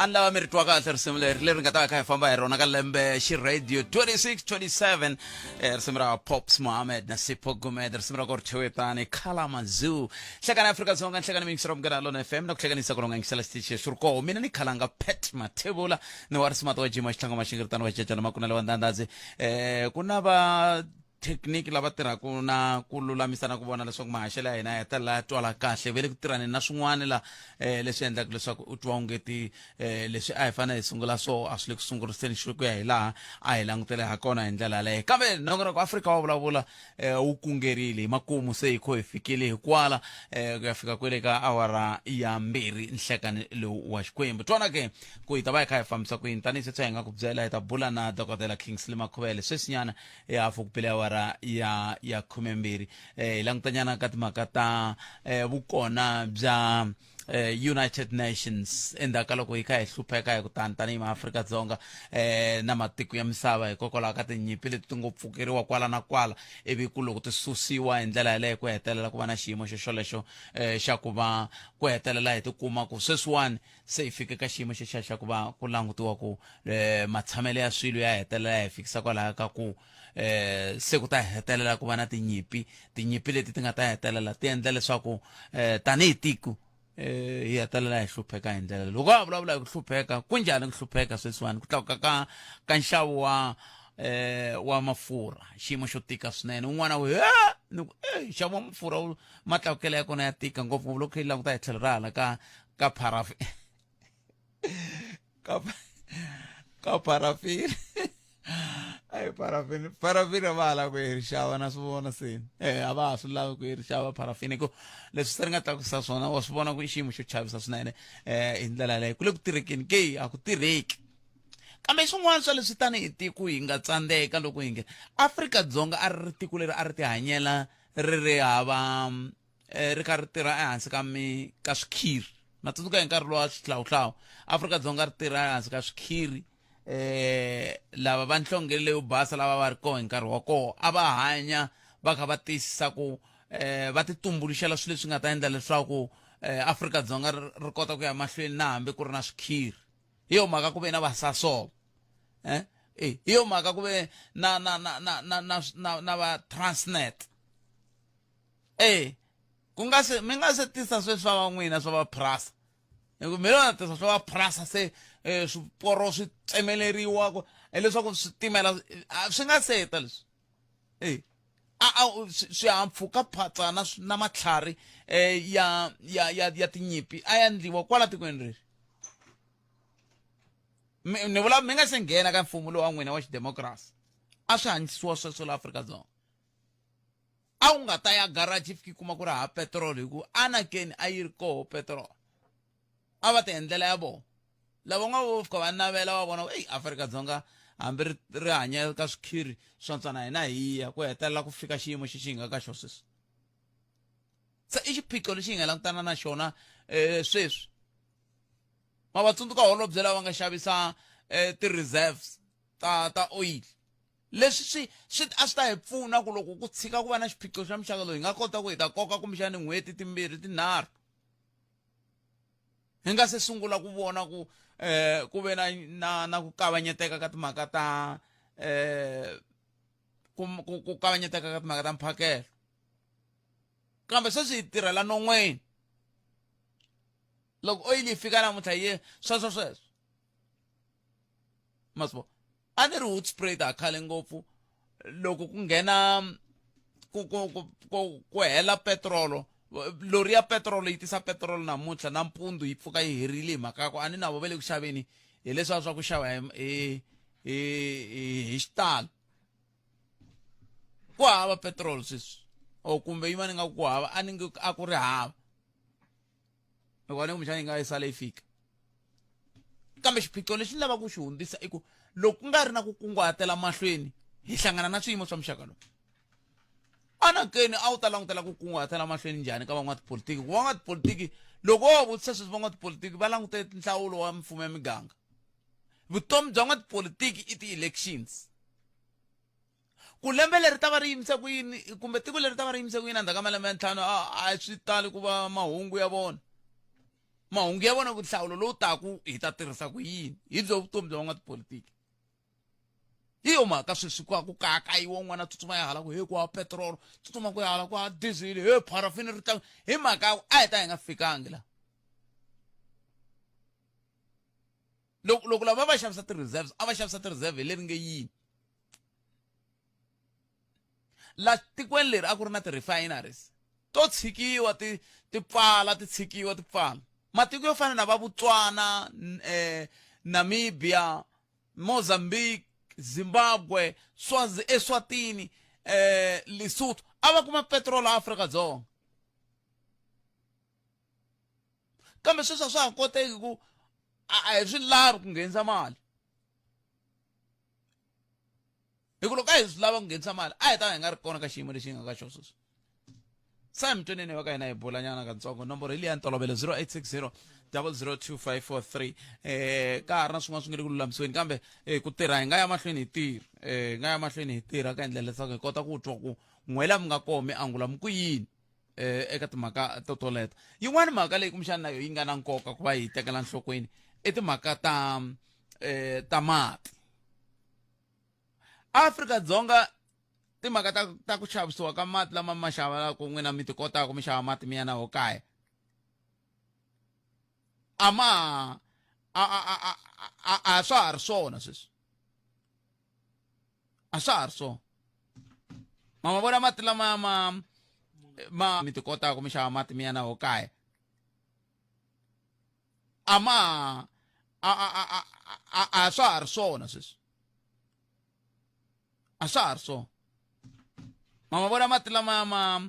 A ni lava mi ri twa kahle risimu leri leri nga ta va kha hi famba hi rona ka lembe xiradio 2627, risimu ra Pops Mohammed na Sipho Gumede, risimu ra ku ri thyiwe tani Kalamazoo. Nhlekani Afrika-Dzonga, nhlekani miyingiselo Munghana Lona FM na ku hlekanisa ku ronga yingisela xitichi lexi ri koho. Mina ni khalanga Pat Mathebula ni wa risimu wa jima xitlhango maxingiritano wa cecana makunele wa ndandadzi. Ku na va thekiniki lava tirhaka na ku lulamisa na ku vona leswaku mahaxelo ya hina ya hetelela ya twala kahle, ve le ku tirhaneni na swin'wana la leswi endlaka leswaku u twa ongeti leswi a hi fanele hi sungula swo a swi le ku sunguriseni xi ku ya hi laha a hi langutele ha kona hi ndlela yaleyo. Kambe nongonoko Afrika wa vulavula wu kungerile hi makumu, se hi kho hi fikile hi kwala ku ya fika kwele ka awara ya 2 nhlekani lowu wa Xikwembu. Twana ke ku hi ta va hi kha hi fambisa ku yini, tanihi sweswi hi nga ku byela, hi ta bula na Dokodela Kingsley Makhuvele sweswinyana ya hafu ku bile awara ya 12. Hi langutanyana ka timhaka ta vukona bya United Nations endzhaku ka loko hi kha hi hlupheka hi ku tani tanihi maAfrika-Dzonga na matiko ya misava hikokwalaho ka tinyimpi leti ti ngo pfukeriwa kwala na kwala, ivi ku loko ti susiwa hi ndlela yaleyo ku hetelela ku va na xiyimo xo xolexo xa ku va ku hetelela hi tikuma ku sweswiwani se hi fike ka xiyimo xexiya xa ku va ku langutiwa ku matshamelo ya swilo ya hetelela ya hi fikisa kwalaho ka ku se ku ta hetelela ku va na tinyimpi, tinyimpi leti ti nga ta hetelela ti endla leswaku tanihi tiko hi hetelela hi hlupheka hi ndlela. Loko ha vulavula hi ku hlupheka, ku njhani ku hlupheka sweswiwani? Ku tlakuka ka nxavo wa mafurha, xiyimo xo tika swinene. Un'wana wu ni ku nxavo wa mafurha matlakukelo ya kona ya tika ngopfu loko hi languta hi tlhelo ra hala ka paraffin, ka paraffin. Ayi, paraffin a va ha lavi ku yi ri xava, na swi vona se a va ha swi lavi ku yi ri xava paraffin, hi ku leswi se ri nga tlakusa swona wa swi vona ku i xiyimo xo chavisa swinene. Hi ndlela yaleyo ku le ku tirhekeni ke a ku tirheki, kambe swin'wana swa leswi tanihi tiko hi nga tsandzeka loko hi nge Afrika-Dzonga a ri ri tiko leri a ri ti hanyela ri ri hava ri kha ri tirha ehansi ka mi ka swikhiri. Na tsundzuka hi nkarhi lowa xihlawuhlawu, Afrika-Dzonga ri tirha ehansi ka swikhiri. Lava va nhlonge leyo basa lava va ri koho hi nkarhi wa koho a va hanya va kha va tiyisisa ku va ti tumbuluxela swilo leswi nga ta endla leswaku Afrika-Dzonga ri kota ku ya mahlweni na hambi ku ri na swikhiri. Hi yo mhaka ku ve na vaSasol, hi yo mhaka ku ve na na na na na na na na va Transnet. Ku nga se mi nga se tisa sweswi swa van'wina swa va Prasa, hi ku mi lona tisa swa va Prasa se swiporo swi tsemeleriwa ku hileswaku switimela swi nga se ta leswi. A a swihahampfhuka phatsa na na matlhari ya ya ya ya tinyimpi a ya ndliwa kwala tikweni reri. Ni vula mi nga se nghena ka mfumo lowu wa n'wina wa xidemokirasi, a swi hanyisiwa sweswo la Afrika-Dzonga. A wu nga ta ya garage fiki kuma ku ri ha petrol, hi ku anakeni a yi ri koho petrol, a va ti endlela ya vona. Lava nga vo fika va navela va vona ku eyi Afrika-Dzonga hambi ri hanya ka swikhiri swantswa na hina hi ya ku hetelela ku fika xiyimo xexi hi nga ka xona sweswi. Se i xiphiqo lexi hi nga langutana na xona sweswi. Ma va tsundzuka holobye lava nga xavisa ti-reserves ta oil, leswi swi a swi ta hi pfuna ku loko ku tshika ku va na xiphiqo xa muxaka lowu hi nga kota ku hi ta koka kumbexani n'hweti timbirhi tinharhu hi nga se sungula ku vona ku ku ve na na na ku kavanyeteka ka timhaka ta ku kavanyeteka ka timhaka ta mphakelo. Kambe sweswi hi tirhela non'weni, loko oyili yi fika namuntlha yi sweswo sweswo ma swi vona. A ni ri Hoedspruit a khale ngopfu, loko ku nghena ku ku ku ku ku hela petrolo, lori ya petrolo yi tisa petrolo namuntlha nampundzu yi pfuka yi herile, hi mhaka ya ku a ni na vo va le ku xaveni hi leswiya swa ku xava hi xitalo. Ku hava petrol sweswi, or kumbe yi va ni nga ku hava, a ni nge a ku ri hava, hikuva ni kumbexana yi nga yi sale yi fika. Kambe xiphiqo lexi ni lavaka ku xi hundzisa i ku loko ku nga ri na ku kunguhatela mahlweni hi hlangana na swiyimo swa muxaka lowu. Anakeni a wu ta langutela ku kunguhatela mahlweni njhani ka van'watipolitiki? Ku van'watipolitiki loko wo va vutisa sweswi, van'watipolitiki va langute nhlawulo wa mfumo ya miganga. Vutomi bya n'watipolitiki i ti-elections, ku lembe leri ta va ri yimise ku yini kumbe tiko leri ta va ri yimise ku yini endzhaku ka malembe ya ntlhanu, a swi tali ku va mahungu ya vona. Mahungu ya vona ku nhlawulo lowu taku hi ta tirhisa ku yini hi byo vutomi bya van'watipolitiki. Hi yo mhaka sweswi ku ku kayakayiwa un'wana a tsutsuma ya hala ku he ku wa petirolo, tsutsuma ku ya hala ku wa dizili, he pharafini ri tla hi mhaka ya ku a hi ta hi nga fikangi la. Loko loko lava va xavisa ti-reserves a va xavisa ti-reserve hi leri nge yini. La tikweni leri a ku ri na ti-refineries to tshikiwa ti ti pfala ti tshikiwa ti pfala. Matiko yo fana na va Botswana, Namibia, Mozambique, Zimbabwe, Swazi, Eswatini, Lesotho a va kuma petirolo Afrika-Dzonga. Kambe sweswi a swa ha koteki ku a hi swi lavi ku nghenisa mali. Hi ku loko a hi swi lava ku nghenisa mali a hi ta va hi nga ri kona ka xiyimo lexi hi nga ka xona sweswi. Sam Mtweneni wa ka hina hi bulanyana katsongo nomboro hi liya ntolovelo 0860 002543 ka ha ri na swin'wana swi nge le ku lulamisiweni kambe ku tirha hi nga ya mahlweni hi tirha hi nga ya mahlweni hi tirha ka endlela leswaku hi kota ku twa ku n'wela mi nga koho mi angula mi ku yini eka timhaka to toleto. Yin'wana mhaka leyi kumbexana na yo yi nga na nkoka ku va hi tekela nhlokweni i timhaka ta ta mati. Afrika-Dzonga timhaka ta ta ku xavisiwa ka mati lama ma xavaka n'wina mi ti kotaka mi xava mati mi ya na wo kaya a ma a a a a a swa ha ri swona sweswi a swa ha ri swona ma ma vona mati lama ma ma mi ti kotaka mi xava mati mi ya na wo kaya a ma a a a a a swa ha ri swona sweswi a swa ha ri swona ma ma vona mati lama ma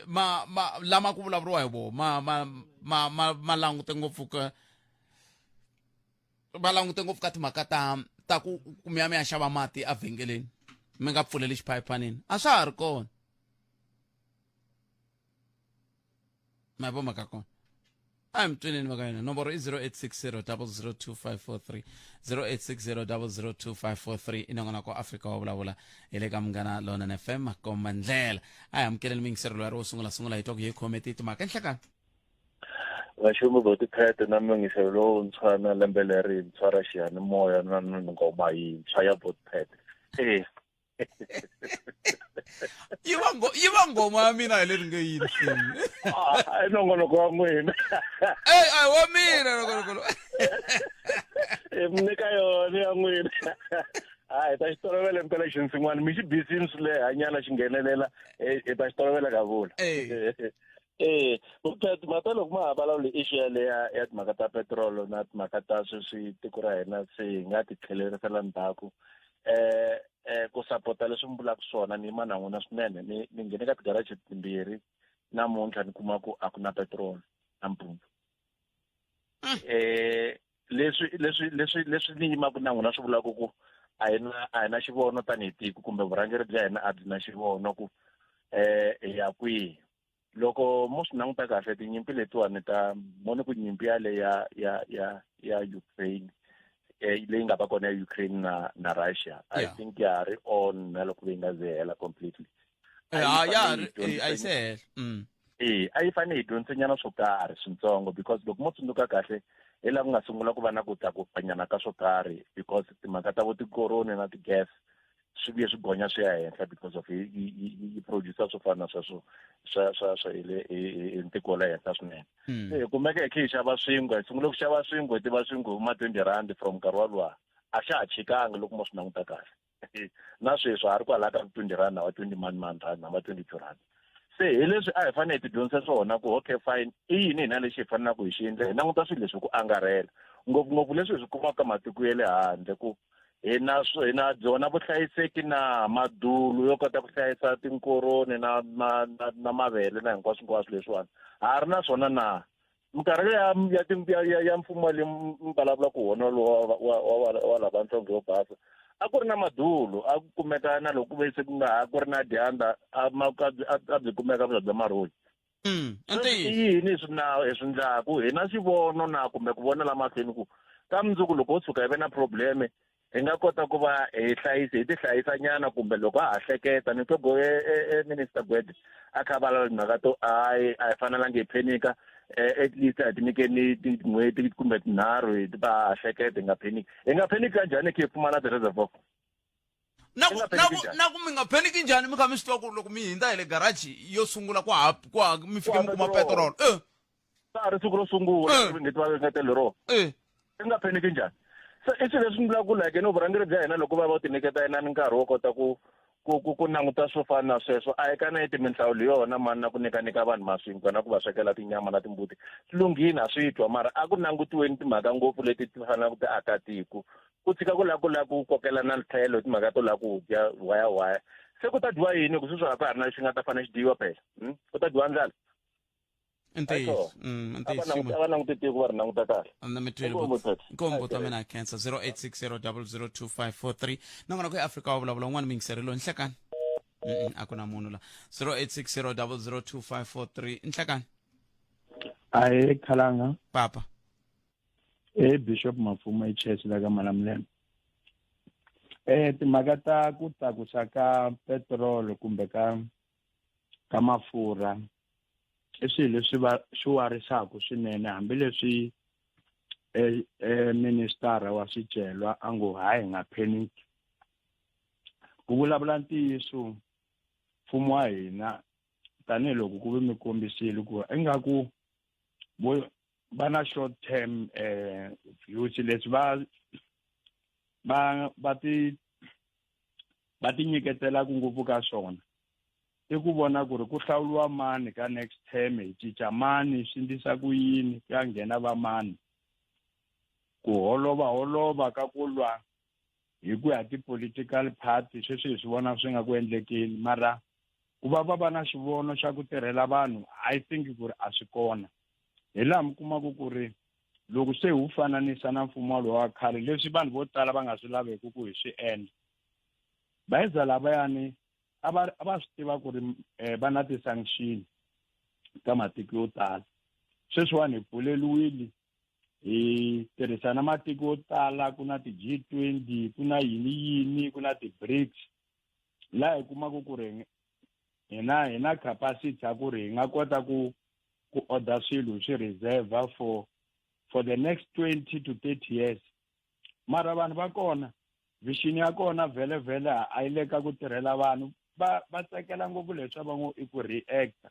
ma ma lama ku vulavuriwa hi vona ma ma ma ma ma langute ngopfu ka va langute ngopfu ka timhaka ta ta ku mi ya mi ya xava mati evhengeleni mi nga pfuleli xiphayiphanini a swa ha ri kona ma vo mhaka kona a hi mutweneni va ka yena nomboro i 0860 002543 0860 002543 i nongonoko Afrika wa vulavula hi le ka Munghana Lonene FM makomba ndlela a hi amukeleni muyingiseri loyi a ri wo sungula sungula hi twa ku hi khome ti timhaka enhlekani Vaxumi vo tiphete na muyingiseri lowuntshwa na lembe lerintshwa ra xiyanimoya na ngoma yintshwa ya Botpete e yi va ngo yi va ngoma ya mina hi leri nge yini Ah, i nongonoko wa n'wina ey a wa mina nongonoko lowu. hi mi nyika yona ya n'wina hayi hi ta xi tolovela impela xinsin'wana mi xi bisini swi lehanyana xi nghenelela hi ta xi tolovela ka vula Eh. Eh, mhaka loko ma ha vulavula issue yaleya ya timhaka ta petirolo na timhaka ta sweswi tiko ra hina se hi nga ti tlhelerisela ndzhaku ku sapota leswi mi vulaka swona ni yima na n'wina swinene ni ni nghene ka tigaraji timbirhi namuntlha ni kuma ku a ku na petirolo nampundzu leswi leswi leswi leswi ni yimaka na n'wina swi vulaka ku a hi na a hi na xivono tanihi tiko kumbe vurhangeri bya hina a byi na xivono ku hi ya kwihi loko mo swi languta kahle tinyimpi letiwani ta moni ku nyimpi yale ya ya ya ya Ukraine leyi nga va kona ya Ukraine na na Russia I think ya ha ri on na loko yi nga ze hela completely ya ya a yi se hela a yi fanele hi dyondzenyana swo karhi swintsongo because loko mo tsundzuka kahle hi laha ku nga sungula ku va na ku tlakukanyana ka swo karhi because timhaka ta vo tikoroni na ti-gas swi vuye swi gonya swi ya henhla because of yi producer swo fana na sweswo swa swa swa hi le hi ntiko wa le henhla swinene se hi kumeka hi khe hi xava swinkwa hi sungule ku xava swinkwa hi tiva swinkwa hi ma 20 rand from nkarhi woluwa a xa ha chikanga loko mo swi languta kahle na sweswi ha ri kwalaya ka 20 rand na va 20 mani mani rand na va 22 rand se hi leswi a hi fanele hi ti dyondzisa swona ku okay fine i yini hina lexi hi fanelaka hi xi endla hi languta swilo leswi ku angarhela ngopfungopfu leswi hi swi kumaka matiko ya le handle ku hi na hi na byona vuhlayiseki na madulu yo kota ku hlayisa tinkoroni na na na, na mavele na hinkwaswo hinkwaswo leswiwani ha ri na swona na minkarhi ya ya ya ya mfumo le mi vulavula ku wona lowa wa wa wa lava nhlonge yo basa a ku ri na madulu a ku kumeka na loko ku ve se ku nga ha ku ri na dyandza a a byi kumeka vuswa bya marhoni i yini swi na hi swi ndlaku hi na xivono na kumbe ku vona la mahlweni ku ka mundzuku loko ho tshuka hi ve na probleme hi nga kota ku va hi hlayise hi ti hlayisanyana kumbe loko a ha hleketa ni twe minister Gwede a kha a vulavula timhaka to hayi a hi fanelangi hi phenika At least a ti nyikeni tin'hweti kumbe tinharhu hi va ha hleketa, hi nga panic. Hi nga panic kanjhani khe hi pfumala ti-reservoir? Na ku na ku na ku mi nga panic njhani mi kha mi swi tiva ku loko mi hindza hi le garage yo sungula ku ha ku ha mi fike mi kuma petrol? Ka ha ri siku ro sungula mi nge tiva ngetelo ro i nga panic njhani? Se i swilo leswi ni vulaka ku like no vurhangeri bya hina loko va va tinyiketa inani nkarhi wo kota ku languta swo fana na sweswo, a hi kaneti minhlawulo yona mani na ku nyikanika vanhu maswinkwa na ku va swekela tinyama na timbuti, swi lunghile, a swi twa, mara a ku langutiweni timhaka ngopfu leti ti fanelaka ti aka tiko, ku tshika ku lava ku lava ku kokela na tlhelo timhaka to lava ku dya waya waya. Se ku ta dyiwa yini ku sweswi a ka ha ri na lexi nga ta fanele xi dyiwa phela? Ku ta dyiwa ndlala. I ntiyiso. I ntiyiso. A va languti tiko, va ri languta kahle. Na mi twile. Nkombo ta mina, khensa. 0860 002543. Nongonoko ya Afrika wa Vulavula, un'wana muyingiseri loyi. Nhlekani. A ku na munhu la. 0860 002543. Nhlekani. Ahe, Khalanga. Papa. E Bishop Mafumo eChurch la ka Malamulele. Timhaka ta ku tlakusa ka petrol kumbe ka mafurha i swilo leswi va swi warisaka swinene, hambileswi ministara wa swicelwa a ngo hayi, hi nga panic. Ku vulavula ntiyiso, mfumo wa hina, tanihiloko ku ve mi kombisile ku ingaku vo va na short term views, leswi va ti nyiketelaka ngopfu ka swona i ku vona ku ri ku hlawuriwa mani ka next term, hi cinca mani, swi ndlisa ku yini, ku ya nghena va mani, ku holova holova ka ku lwa hi ku ya ti-political party. Sweswi hi swi vona swi nga ku endlekeni, mara ku va va va na xivono xa ku tirhela vanhu, I think ku ri a swi kona. Hi laha mi kumaka ku ri loko se wu fananisa na mfumo walowu wa khale, leswi vanhu vo tala va nga swi laveki ku hi swi endla, vaeza lavayani a va swi tiva ku ri va na ti-sanction ka matiko yo tala. Sweswiwani hi pfuleliwile, hi tirhisa na matiko yo tala, ku na ti-G20, ku na yini yini, ku na ti-BRICS, laha hi kumaka ku ri hina hi na capacity ya ku ri hi nga kota ku order swilo swi reserve for the next 20 to 30 years. Mara vanhu va kona, vision ya kona vhele vhele a yi le ka ku tirhela vanhu. Va tsakela ngopfu leswi va ngo i ku reacta,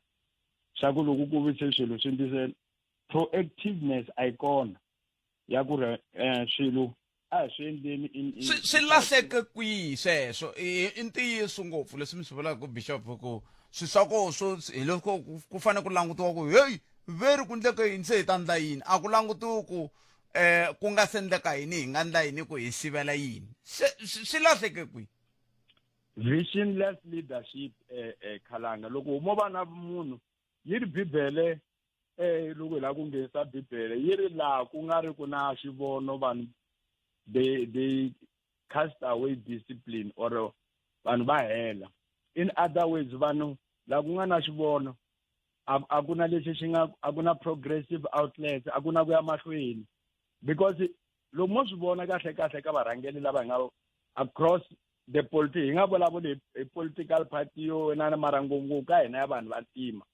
swa ku loko ku vise swilo swi ndise, proactiveness a yi kona ya ku ri swilo a hi swi endleni. Swi lahleke kwihi sweswo? I ntiyiso ngopfu leswi mi swi vulaka, Bishop, ku swi swa koho swo hi loko ku fanele ku langutiwa ku heyi veri ku ndleke yini, se hi ta ndla yini. A ku langutiwi ku ku nga se endleka yini, hi nga ndla yini ku hi sivela yini. Se swi lahleke kwihi? Visionless leadership, Khalanga. Loko mo va na munhu yi ri Bibele, loko hi lava ku nghenisa Bibele, yi ri laha ku nga ri ku na xivono, vanhu they cast away discipline or vanhu va hela. In other words, vanhu laha ku nga na xivono, a ku na lexi xi nga, a ku na progressive outlets, a ku na ku ya mahlweni, because loko mo swi vona kahle kahle ka varhangeli lava hi nga across the politics, hi nga vulavuli hi political party yo na mara ngopfungopfu ka hina ya vanhu vantima,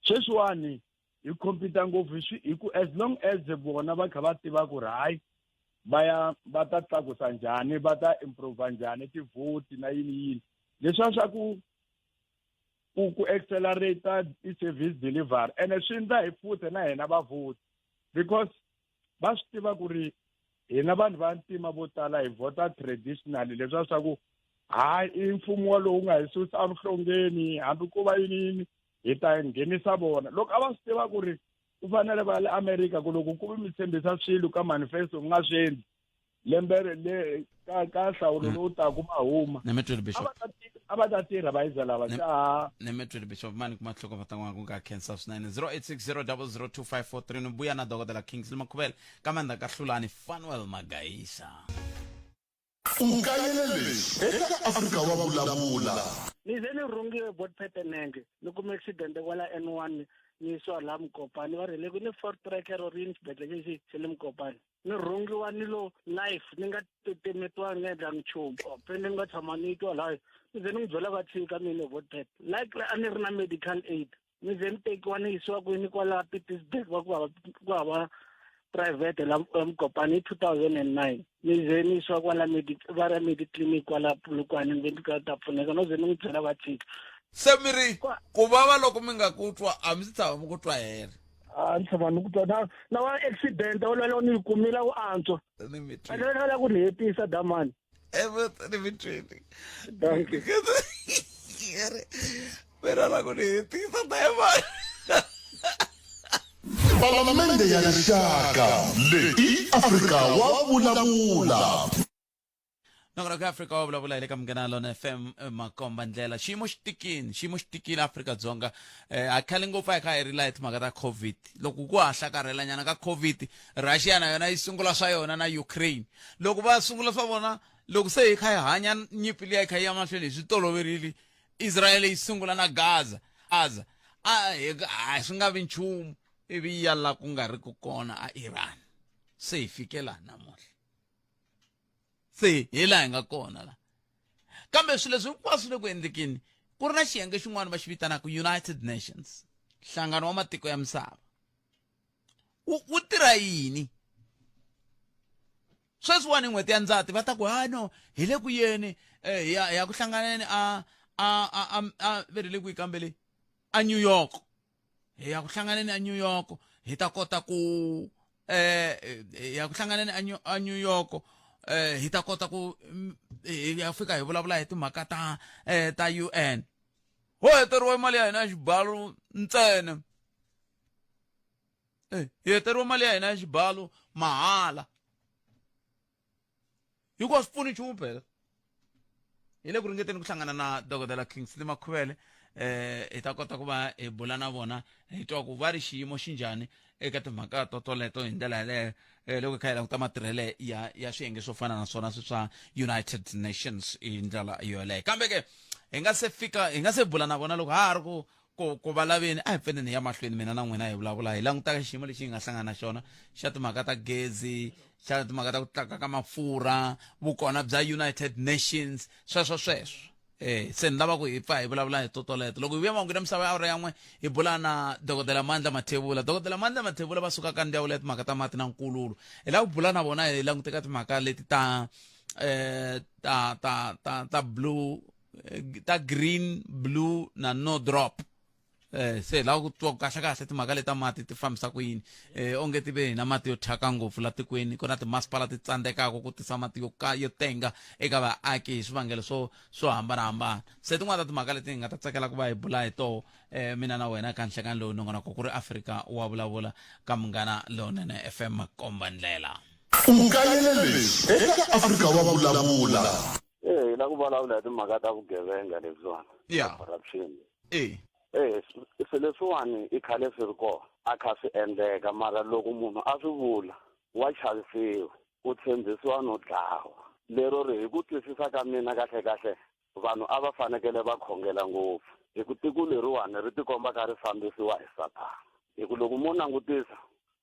sweswiwani hi compete ngopfu hi ku as long as vona va kha va tiva ku ri hayi, va ya va ta tlakusa njhani, va ta improve njhani tivhoti na yini yini, leswiya swa ku accelerate i-service delivery, ene swi endla hi futhe na hina vavhoti, because va swi tiva ku ri hina vanhu va ntima vo tala hi vhota traditionally, leswiya swa ku hayi, i mfumo walowu nga hi susa evuhlongeni, hambi ku va yini yini, hi ta nghenisa vona. Loko a va swi tiva ku ri ku fanele va le America, ku loko ku vi mi tshembisa swilo ka manifesto, mi nga swi endli, lembe le ka nhlawulo lowu taku ma huma, Ni mi twile, Bishop. A va ta tirha vayiza lava xa. Ni mi twile, Bishop. Mani kuma hloko va tan'wana ku nga khensa swinene. 0860 002543. Ni vuya na Dokodela Kingsley Makhuvele, kamanda ka Hlulani Fanuel Magayisa. U kayele leswi eka Afrika wa Vulavula. Ni ze ni rhungiwe bot petenenge, ni kume accident kwala N1, ni yisiwa laha Mukopani, va ri le ku ni Fort Tracker or yini, xibedhlele lexi xa le Mukopani. Ni rhungiwa ni lo life, ni nga titimetiwa, ni nga endlangi nchumu. Pende ni nga tshama ni twa laha ni ze ni n'wi byela va tshika mina bot pet like a ni ri na medical aid. Ni ze ni tekiwa ni yisiwa kwini kwala Pietersburg va ku hava ku hava private la Mokopane hi 2009. Ni ze ni yisiwa kwala va ra Mediclinic kwala Polokwane ni ve ni ka ta pfuneka no ze ni n'wi byela va tshika. Se mi ri ku vava loko mi nga ku twa a mi si tshama mi ku twa hela. A ni tshama ni ku twa na na wa accident wolowo ni yi kumile ku antswa. Ni mi A ni la ku ni hetisa damani. Ni mi twini. Dankie. Mina la ku ni hetisa dayimani. Palamende ya Rixaka leyi i Afrika wa vulavula. Nongonoko ya Afrika wa vulavula hi le ka Munghana Lona FM eh, makomba ndlela xiyimo xi tikini xiyimo xi tikile Afrika-Dzonga eh, a khale ngopfu a hi kha hi rila hi timhaka ta COVID loko ku ha hlakarhelanyana ka COVID Russia na yona yi sungula swa yona na Ukraine loko va sungula swa vona loko se hi kha hi hanya nyimpi liya yi kha yi ya mahlweni hi swi toloverile Israel yi sungula na Gaza Gaza a hi a swi nga vi nchumu ivi yi ya la ku nga ri ku kona a Iran se hi fike laha namuntlha se hi laha hi nga kona la kambe swilo leswi hinkwaswo le ku endlekeni ku ri na xiyenge xin'wana va xi vitanaka United Nations nhlangano wa matiko ya misava wu wu tirha yini sweswiwani n'hweti ya ndzati va ta ku ha no hi le ku yeni eh, hi ya hi ya ku hlanganeni a a a a a ve ri le kwihi kambe le a New York hi ya ku hlanganeni a New York hi ta kota ku eh hi ya ku hlanganeni a New, a New York eh hi ta kota ku mm, hi ya fika hi vulavula hi timhaka ta eh ta UN ho heteriwa mali ya hina ya xibalo ntsena eh hi heteriwa mali ya hina ya xibalo mahala hikuva swi pfuni nchumu phela hi le ku ringeteni ku hlangana na dokodela Kingsley Makhuvele eh hi ta kota ku va hi bula na vona hi twa ku va ri xiyimo xi njhani eka timhaka to toleto hi ndlela yaleyo eh, loko hi kha hi languta matirhele ya ya swiyenge swo fana na swona swi swa United Nations hi ndlela yoleyo kambe ke hi nga se fika hi nga se bula na vona loko ha ha ri ku ku ku va laveni a hi pfeneni hi ya mahlweni mina na n'wina hi vulavula hi languta xiyimo lexi hi nga hlangana na xona xa timhaka ta gezi xa timhaka ta ku tlakuka ka mafurha vukona bya United Nations sweswo sweswo eh se ni lava ku hi pfa hi vulavula hi totoleto loko hi vuya mahungu ya misava ya awara ya n'we hi bula na dokodela Mandla Mathebula dokodela Mandla Mathebula va suka ka ndzawulo ya timhaka ta mati na nkululo hi lava ku bula na vona hi langute ka timhaka leti ta eh ta ta ta ta blue eh, ta green blue na no drop eh se la ku twa kahle kahle timhaka leta mati ti fambisa ku yini eh onge ti ve na mati yo thyaka ngopfu la tikweni ku na timasipala ti tsandzekaka ku tisa mati yo ka yo tenga eka vaaki hi swivangelo swo swo hambanahambana se tin'wana ta timhaka leti hi nga ta tsakela ku va hi bula hi toho eh mina na wena ka nhlekani lowu nongonoko ku ri Afrika wa vulavula ka Munghana Lonene FM makomba ndlela U kayele leswi eka Afrika wa vulavula. Eh, hi la ku vulavula hi timhaka ta vugevenga lebyiwani. Yeah. Corruption. Eh. Eh, swilo leswiwani i khale swi ri kona. A kha swi endleka mara loko munhu a swi vula wa chavisiwa, u tshembisiwa no dlawa. Lero ri hi ku twisisa ka mina kahle kahle vanhu a va fanekele va khongela ngopfu hi ku tiko leriwani ri tikomba ka ri fambisiwa hi sathana hi ku loko mo langutisa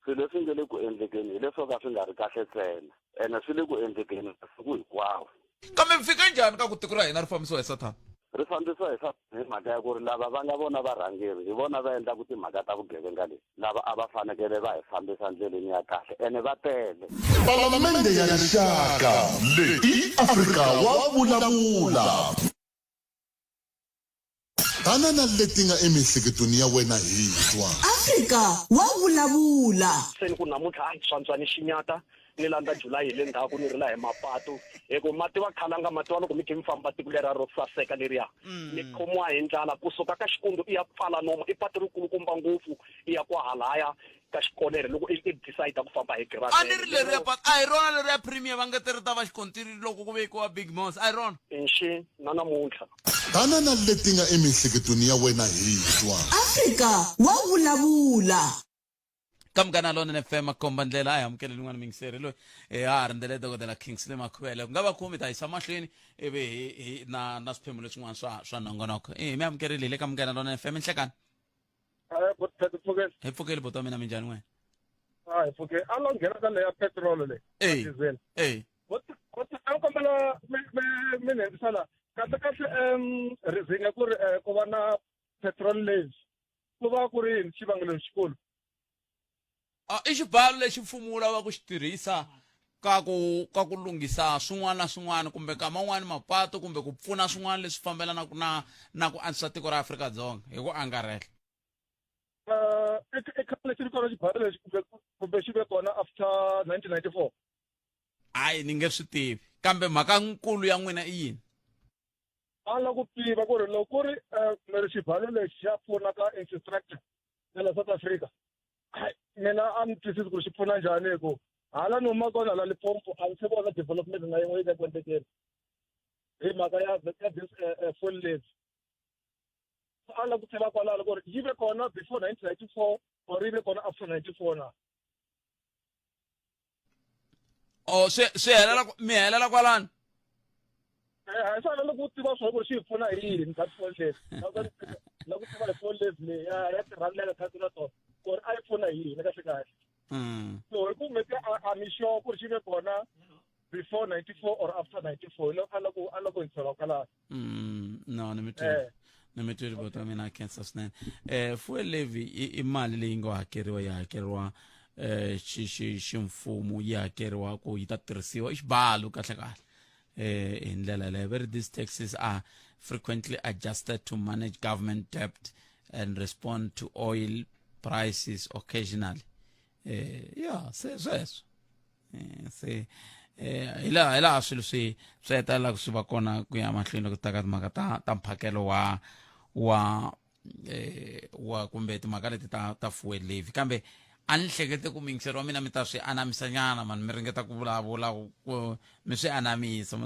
swilo leswi nge le ku endlekeni hi leswo ka swi nga ri kahle ntsena ene swi le ku endlekeni masiku hinkwawo kambe mi fike njhani ka ku tiko ra hina ri fambisiwa hi sathana ri fambisiwa hi sathana hi mhaka ya ku ri lava va nga vona varhangeri hi vona va endlaku timhaka ta vugevenga leti lava a va fanekele va hi fambisa ndleleni ya kahle ene va tele Palamende ya Rixaka leyi i Afrika wa vulavula. Tana na leti nga emiehleketweni ya wena hi twa. Afrika wa vulavula. Se ni ku namuntlha a swantswa ni xinyata ni landza July hi le ndzhaku ni rila hi mapatu hi ku ma tiva khalanga ma tiva loko mi khe mi famba tiko leriya ro saseka leriya mi khomiwa hi ndlala kusuka ka xikundu i ya pfala nomo i patu rikulukumba ngopfu i ya kwahalaya ka xikonere loko i decide ku famba hi gravel a ni ri leriya patu a hi rona leriya premier va nge ti ri ta va xikontiri loko ku vekiwa big mos a hi rona nxi na namuntlha Tana na leti nga emiehleketweni ya wena hi twa. Afrika wa vulavula. Ka Munghana Lonene FM makomba ndlela a hi amukele rin'wana mingiseri loyi eh, ha ha rindzele dokodela Kingsley Makhuvele ku nga va khumi ta yisa mahlweni ivi hi hi na na swiphemu leswin'wana swa swa nongonoko eh mi amukerile hi le ka Munghana Lonene FM nhlekani Eh, buti pfukeni. Hi pfukeli buti wa mina minjhani n'wena A hi pfuke. A lo nghena ka leya petrol leyi. Eh. Diesel. Eh. Buti buti a ni kombela mi mi mi ni hundzisela kahle kahle reason ya ku ri eh, ku va na petrol levy. Ku va ku ri yini xivangelo lexikulu? A i xibalo lexi mfumo wu lavaka ku xi tirhisa ka ku ka ku lunghisa swin'wana na swin'wana kumbe nkama wun'wani mapatu kumbe ku pfuna swin'wana leswi fambelanaka na na ku antswisa tiko ra Afrika-Dzonga hi ku angarhela. I i khale xi ri kona xibalo lexi kumbe kumbe xi ve kona after 1994? Hayi ni nge swi tivi kambe mhaka nkulu ya n'wina i yini? A la ku tiva ku ri loko ku ri mi ri xibalo lexi xa pfuna ka infrastructure ya la South Africa hayi mina a ni twisisi ku ri xi pfuna njhani hi ku hala ni huma kona hala Limpopo a ni se vona development na yin'we yi le ku endlekeni hi mhaka ya ya this fuel levy. A la ku tiva kwalano ku ri yi ve kona before 1994 or yi ve kona after 94 na? Oh swi swi helela mi helela kwalano? Eh, hi swona loko u tiva swona ku ri xi hi pfuna hi yini that fuel levy. La ku tiva hi fuel levy leyi ya ya tirhandlela kha na tona ku ri a yi pfuna hi yini kahle kahle. So hi ku mete a mi sure ku ri xi ve kona before 94 or after 94 lo a loko a loko hi tshola kwalano. No ni mi twile. Ni mi twile bota mina khensa swinene. Fuel levy i mali leyi nga hakeriwa yi hakeriwa xi xi ximfumo yi hakeriwa ku yi ta tirhisiwa i xibalo kahle kahle. Hi ndlela yaleyo very these taxes are frequently adjusted to manage government debt and respond to oil prices occasionally. Ya se sweswo. Se hi laha hi laha swilo swi swi hetelelaka swi va kona ku ya mahlweni loko ta ka timhaka ta ta mphakelo wa wa wa kumbe timhaka leti ta ta fuel levy kambe a ni hlekete ku miyingiseri wa mina mi ta swi anamisa nyana mani mi ringeta ku vulavula ku mi swi anamisa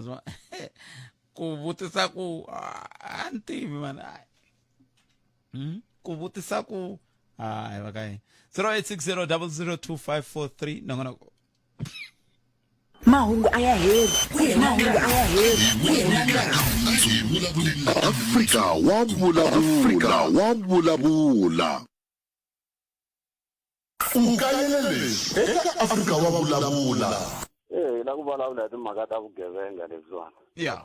ku vutisa ku a ni tivi mani ku vutisa ku hayi va ka yini 0860002543 nongonoko Mahungu a ya heli. Mahungu a ya heli. Afrika wa vulavula wa vulavula. U kayele leswi eka Afrika wa vulavula. Eh, hi la ku vulavula hi timhaka ta vugevenga lebyiwani.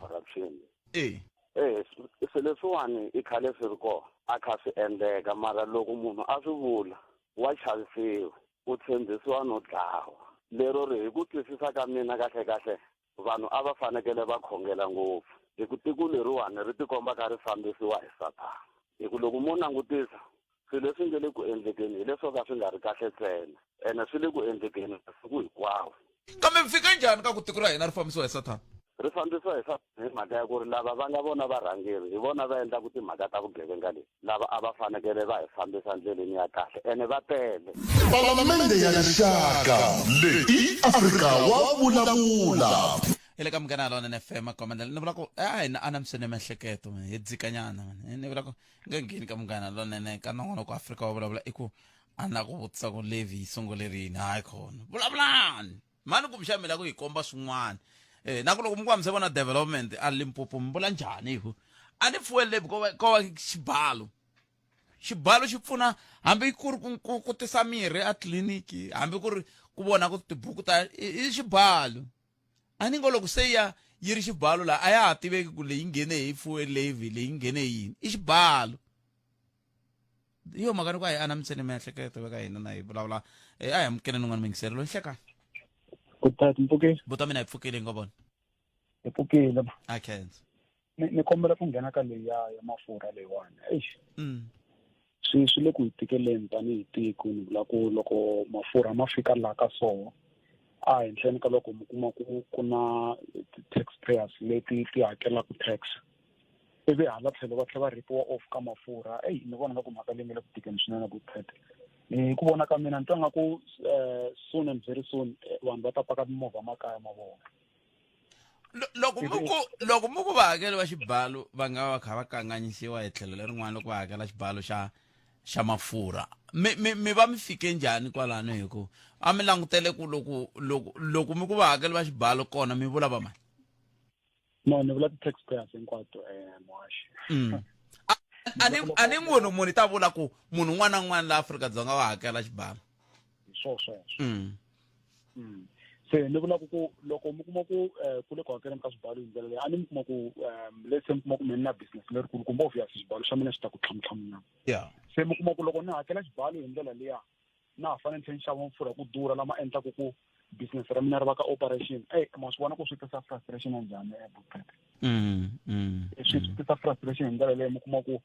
Corruption. Eh, swilo leswiwani i khale swi ri kona a kha swi endleka mara loko munhu a swi vula wa chavisiwa u tshembisiwa no dlawa lero ri hi ku twisisa ka mina kahle kahle vanhu a va fanekele va khongela ngopfu hi ku tiko leriwani ri tikomba kha ri fambisiwa hi sathana hi ku loko mo langutisa swilo leswi nge le ku endlekeni hi leswo ka swi nga ri kahle ntsena ene swi le ku endlekeni masiku hinkwawo. Kambe mi fike njhani ka ku tiko ra hina ri fambisiwa hi sathana? Ri fambisiwa hi sathana hi mhaka ya ku ri lava va nga vona varhangeri hi vona va endlaka timhaka ta vugevenga leti lava a va fanekele va hi fambisa ndleleni ya kahle ene va tele. Palamende ya Rixaka leyi i Afrika wa vulavula. Hi le ka Munghana Lonene FM Makomendela ni vula ku a hi na anamiseni miehleketo hi dzikanyana ni vula ku nge ngheni ka Munghana Lonene ka nongonoko Afrika wa vulavula i ku a ni la ku vutisa ku levy yi sungule rini hayi khona vulavulani mani kumbexana mi la ku hi komba swin'wana na ku loko mi ku mi se vona development a Limpopo mi vula njhani hi ku a ni fuel levy ko va ko va xibalo xibalo xi pfuna hambi ku ri ku ku ku tisa mirhi a tliliniki hambi ku ri ku vona ku tibuku ta i xibalo a ni ngo loko se ya yi ri xibalo laha a ya ha tiveki ku leyi nghene hi fuel levy leyi nghene hi yini i xibalo hi yo mhaka ni ku a hi anamiseni miehleketo veka hina na hi vulavula a hi amukeleni un'wana muyingiseri loyi nhlekani. Kutani mpfukile. Buta mina hi pfukile hi nga vona. Hi pfukile. A khensa. Ni ni kombela ku nghena ka leyi ya ya mafurha leyiwani. Eish. Swi swi le ku hi tikeleni tanihi tiko ni vula ku loko mafurha ma fika laha ka so a henhleni ka loko mi kuma ku ku na ti-taxpayers leti ti hakelaka tax ivi hala tlhelo va tlhela va ripiwa off ka mafurha eyi ni vona nga ku mhaka leyi nga le ku tikeni swinene ku phet hi ku vona ka mina ni twa nga ku soon and very soon vanhu va ta paka mimovha makaya ma vona. Loko mi ku loko mi ku vahakeli va xibalo va nga va kha va kanganyisiwa hi tlhelo lerin'wana loko va hakela xibalo xa xa mafurha mi mi mi va mi fike njhani kwalano hi ku a mi langutele ku loko loko loko mi ku vahakeli va xibalo kona mi vula va mani? No, ni vula ti-taxpayers hinkwato muhaxi. A ni a ni munhu munhu i ta vula ku munhu un'wana na un'wana la Afrika-Dzonga wa hakela xibalo. Hi swo sweswo. Se ni vulaka ku loko mi kuma ku ku le ku hakeleni ka swibalo hi ndlela leyi, a ni mi kuma ku let's say mi kuma ku mina ni na business lerikulu kumbe obvious xibalo xa mina xi ta ku tlhamutlhamu nyana. Se mi kuma ku loko ni hakela xibalo hi ndlela liya, na ha fanele ni tlhela ni xava mafurha ku durha lama endlaka ku business ra mina ri va ka operation. Ey, ma swi vona ku swi tisa frustration ya njhani, Bukete? Swi tisa frustration hi ndlela leyi mi kuma ku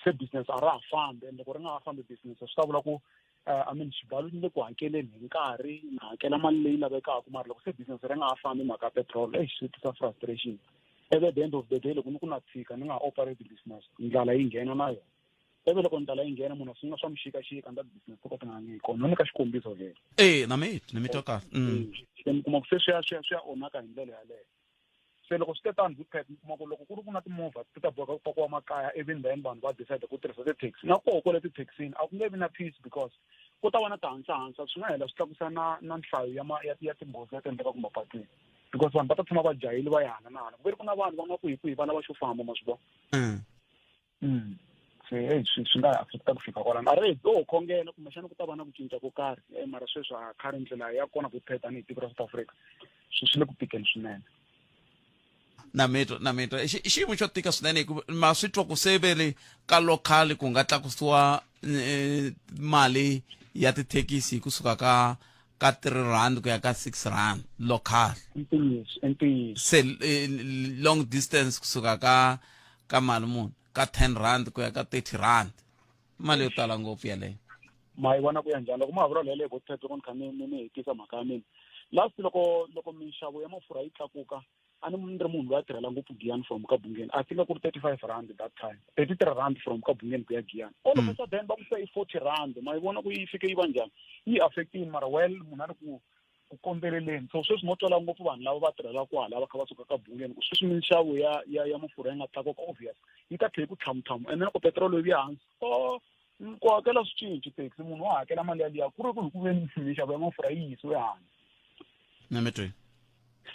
se business a ra ha fambi, and loko ri nga ha fambi business swi ta vula ku I mean xibalo ni le ku hakeleni hi nkarhi, ni hakela mali leyi lavekaka, mara loko se business ri nga ha fambi mhaka petrol, ey, swi tisa frustration. Ivi at the end of the day loko ni ku na tshika ni nga ha operate business, ndlala yi nghena na yona. Ivi loko ndlala yi nghena munhu a sungula swa mixikaxika, ni ta business to ka ti nga hangi kona. No nyika xikombiso vhele. E, na mi ni mi twa kahle. Se mi kuma ku se swi ya onhaka hi ndlela yaleyo. Se loko swi te tano, Bukete, mi kuma ku loko ku ri ku na timovha ti ta boheka ku pakiwa makaya, even then vanhu va decide ku tirhisa ti-taxi. Na koho kwale tithekisini a ku nge vi na peace because ku ta va na tihansahansa, swi nga hela swi tlakusa na nhlayo ya tinghozi leti endlekaka mapatwini, because vanhu va ta tshama va jahile va ya hala na hala, ku ve ri ku na vanhu va nga kwihi kwihi va lava xo famba, ma swi vona. Se hey, swi nga affecta ku fika kwalano. A ri ho khongela kumbexana ku ta va na ku cinca ko karhi, mara sweswi a khari ndlela ya kona ku pheta tanihi tiko ra South Africa, swi le ku tikeni swinene. Na mitwa, na mitwa. I xiyimo xo tika swinene, hikuva ma swi twa ku se ve le ka local ku nga tlakusiwa mali ya tithekisi kusuka ka 3 rand ku ya ka 6 rand local. Ntiyiso, ntiyiso. Se long distance kusuka ka mali muni, ka 10 rand ku ya ka 30 rand, mali yo tala ngopfu yaleyo. Ma yi vona ku ya njhani loko ma ha vulavula yaleyo, Botpet? Loko ni kha ni hetisa mhaka ya mina last, loko minxavo ya mafurha yi tlakuka, a ni ri munhu loyi a tirhela ngopfu Giyani from ka Bungeni, I think a ku ri 35 rand that time, 33 rand from ka Bungeni ku ya Giyani. All of a sudden va ku se i 40 rand. Ma yi vona ku yi fike yi va njhani, yi affectini? Mara well, munhu a ri ku kombeleleni. So sweswi mo twela ngopfu vanhu lava va tirhelaka kwala, va kha va suka ka Bungeni, ku sweswi minxavo ya mafurha yi nga tlakuka, obvious yi ta tlhela ku tlhamutlhamu. And then loko petrol yi vuya hansi, oh, ku hakela swi cinci taxi, munhu wa hakela mali yaliya ku ri ku hi ku veni minxavo ya mafurha yi yisiwe hansi. Na mi twi.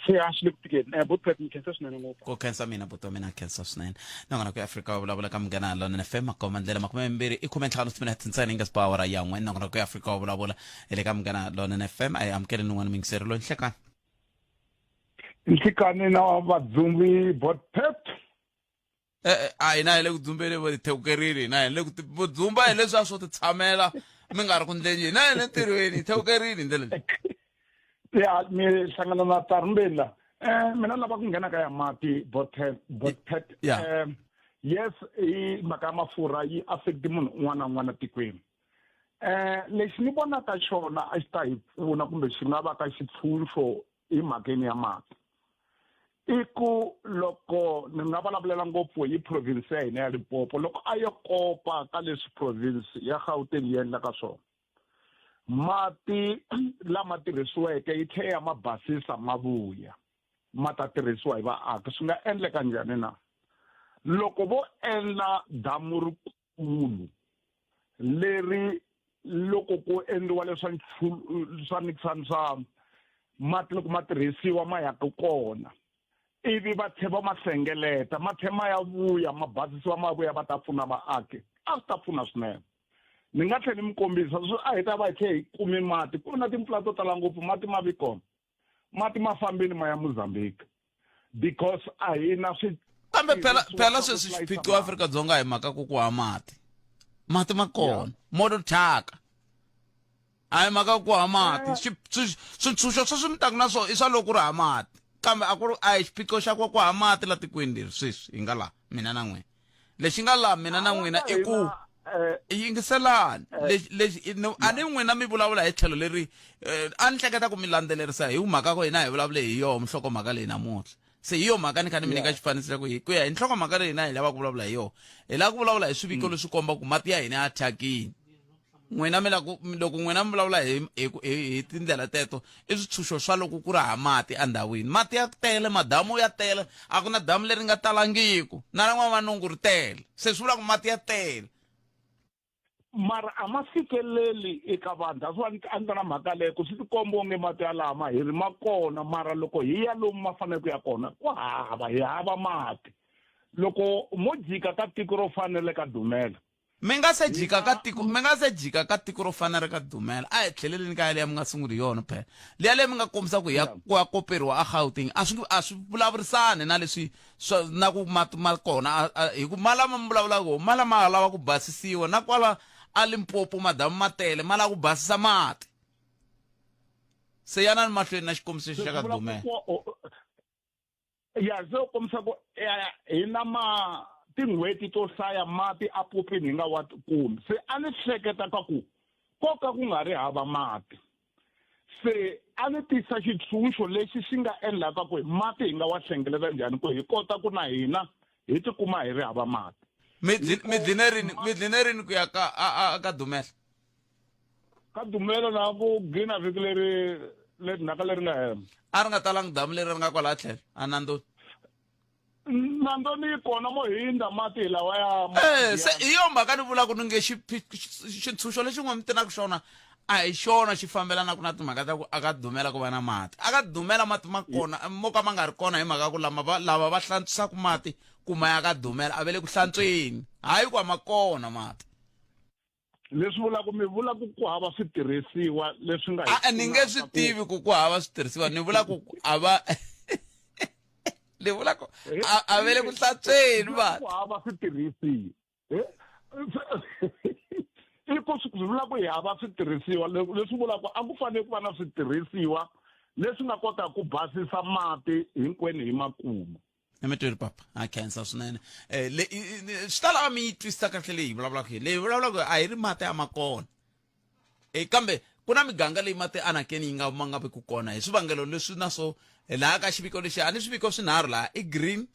Se a swi le ku tikeni. Botpet, ni khensa swinene ngopfu. Ku khensa mina, buti wa mina, khensa swinene. Nakona ku Afrika wa vulavula ka Munghana Lonene FM, makoma ndlela 25 timinete ntsena yi nga si ba awara ya 1. Nakona ku Afrika wa vulavula hi le ka Munghana Lonene FM. A hi amukele nin'wana muyingiseri loyi. Nhlekani. Nhlikani na vadzumbi, Botpet. A hina hi le ku dzumbeni, vo tithewukerini. Hina hi le ku vo dzumba hi leswiya swo titshamela, mi nga ri ku ndleni. Hina hi le ntirhweni, hi thewukerini hi ndlela leyi. Ya, mi hlangana na Tarumbeni la. Mina lava ku nghena ka ya mati, Botpet, Botpet. Yes, i mhaka ya mafurha yi affect munhu un'wana na un'wana tikweni. Lexi ni vonaka xona a xi ta hi pfuna kumbe xi nga va ka xitshunxo hi mhakeni ya mati, i ku loko ni nga vulavulela ngopfu hi province ya hina ya Limpopo, loko a yo kopa ka leswi province ya Gauteng yi endlaka swona, mati lama tirhisiweke yi tlhela ya ma basisa, ma vuya ma ta tirhisiwa hi vaaki, swi nga endleka njhani na loko vo endla damu rikulu leri loko ku endliwa leswa swa nikisani swa mati, loko ma tirhisiwa ma yaka kona, ivi va tlhela va ma hlengeleta, ma tlhela ma ya vuya ma basisiwa, ma vuya va ta pfuna vaaki, a swi ta pfuna swinene. Ni nga tlhela ni mi kombisa swi a hi ta va hi tlhela hi kume mati ku na timpfula to tala ngopfu, mati ma vi kona, mati ma fambile ma ya Mozambique because a hi na swi. Kambe phela sweswi xiphiqo Afrika-Dzonga hi mhaka ku ha mati, mati ma kona mo to thyaka, a hi mhaka ku ha mati. Swintshunxo sweswi mi taku na swona i swa loko ku ri ha mati, kambe a ku ri a hi xiphiqo xa ku ha mati la tikweni leri sweswi hi nga laha mina na n'wina. Lexi nga laha mina na n'wina i ku yingiselani lexi a ni n'wina mi vulavula hi tlhelo leri a ni hleketa ku mi landzelerisa hi mhaka ku hina hi vulavule hi yoho nhlokomhaka leyi namuntlha. Se hi yo mhaka ni kha ni mi nyika xifaniso xa ku hi ku ya hi nhlokomhaka leyi hina hi lavaka ku vulavula hi yona, hi lava ku vulavula hi swiviko leswi kombaka ku mati ya hina ya thyakile. N'wina mi la ku loko n'wina mi vulavula hi tindlela teto, i switshunxo swa loko ku ri ha mati endhawini. Mati ya tele, madamu ya tele, a ku na damu leri nga talangiku, na ra n'wamanungu ri tele, se swi vula ku mati ya tele. Mara a ma fikeleli eka vanhu. That's why a ni ta na mhaka leyo ku swi tikomba onge mati yalama hi ri ma kona, mara loko hi ya lomu ma fanele ku ya kona ku hava, hi hava mati. Loko mo jika ka tiko ro fana na le ka Dumela. Mi nga se jika ka tiko mi nga se jika ka tiko ro fana ri ka Dumela a hi tlheleleni ka yaleyo mi nga sunguli hi yona phela liya leyi mi nga kombisa ku ya ku ya koperiwa a Gauteng a swi a swi vulavurisani na leswi swa na ku mati ma kona hi ku ma lama mi vulavulaka wona ma lama lava ku basisiwa na kwala a Limpopo madamu ma tele ma lava ku basisa mati se yanani mahlweni na xikombiso xa ka Dumela. Ya se u kombisa ku hi na ma tin'hweti to hlaya mati a popeni hi nga wa kumi se a ni hleketa ka ku ko ka ku nga ri hava mati se a ni tisa xitshunxo lexi xi nga endlaka ku mati hi nga wa hlengeleta njhani ku hi kota ku na hina hi tikuma hi ri hava mati. Mi mi dline rini mi dline rini ku ya ka a ka Dumela? Ka Dumela na ku gina vhiki leri leri ndzhaka leri nga hela. A ri nga talangi damu leri ri nga kwala tlhelo a Nandoni. Nandoni yi kona mo hindza mati hi lawa ya Eh se hi yo mhaka ni vulaka ni nge xintshunxo lexi n'we mi tinaka xona a hi xona xi fambelanaka na timhaka ta ku a ka Dumela ku va na mati. A ka Dumela mati ma kona mo ka ma nga ri kona hi mhaka ku lama va lava va hlantswisaka mati ku ma ya ka Dumela a va le ku hlantsweni hayi ku a ma kona mati. Leswi vulaka mi vula ku ku hava switirhisiwa leswi nga hi A ni nge swi tivi ku ku hava switirhisiwa ni vula ku a va ni vula ku a va le ku hlantsweni va ku hava switirhisiwa i ku swi vula ku hi hava switirhisiwa leswi vulaka a ku fanele ku va na switirhisiwa leswi nga kotaka ku basisa mati hinkwenu hi makuma. Ni mi twile papa a khensa swinene um le swi ta lava mi yi twisisa kahle leyi hi vulavulaka hi leyi vulavulaka a hi ri mati a ma kona e kambe ku na miganga leyi mati anakeni yi nga ma nga vi ku kona hi swivangelo leswi na swo laha ka xiviko lexi a ni swiviko swinharhu laha i green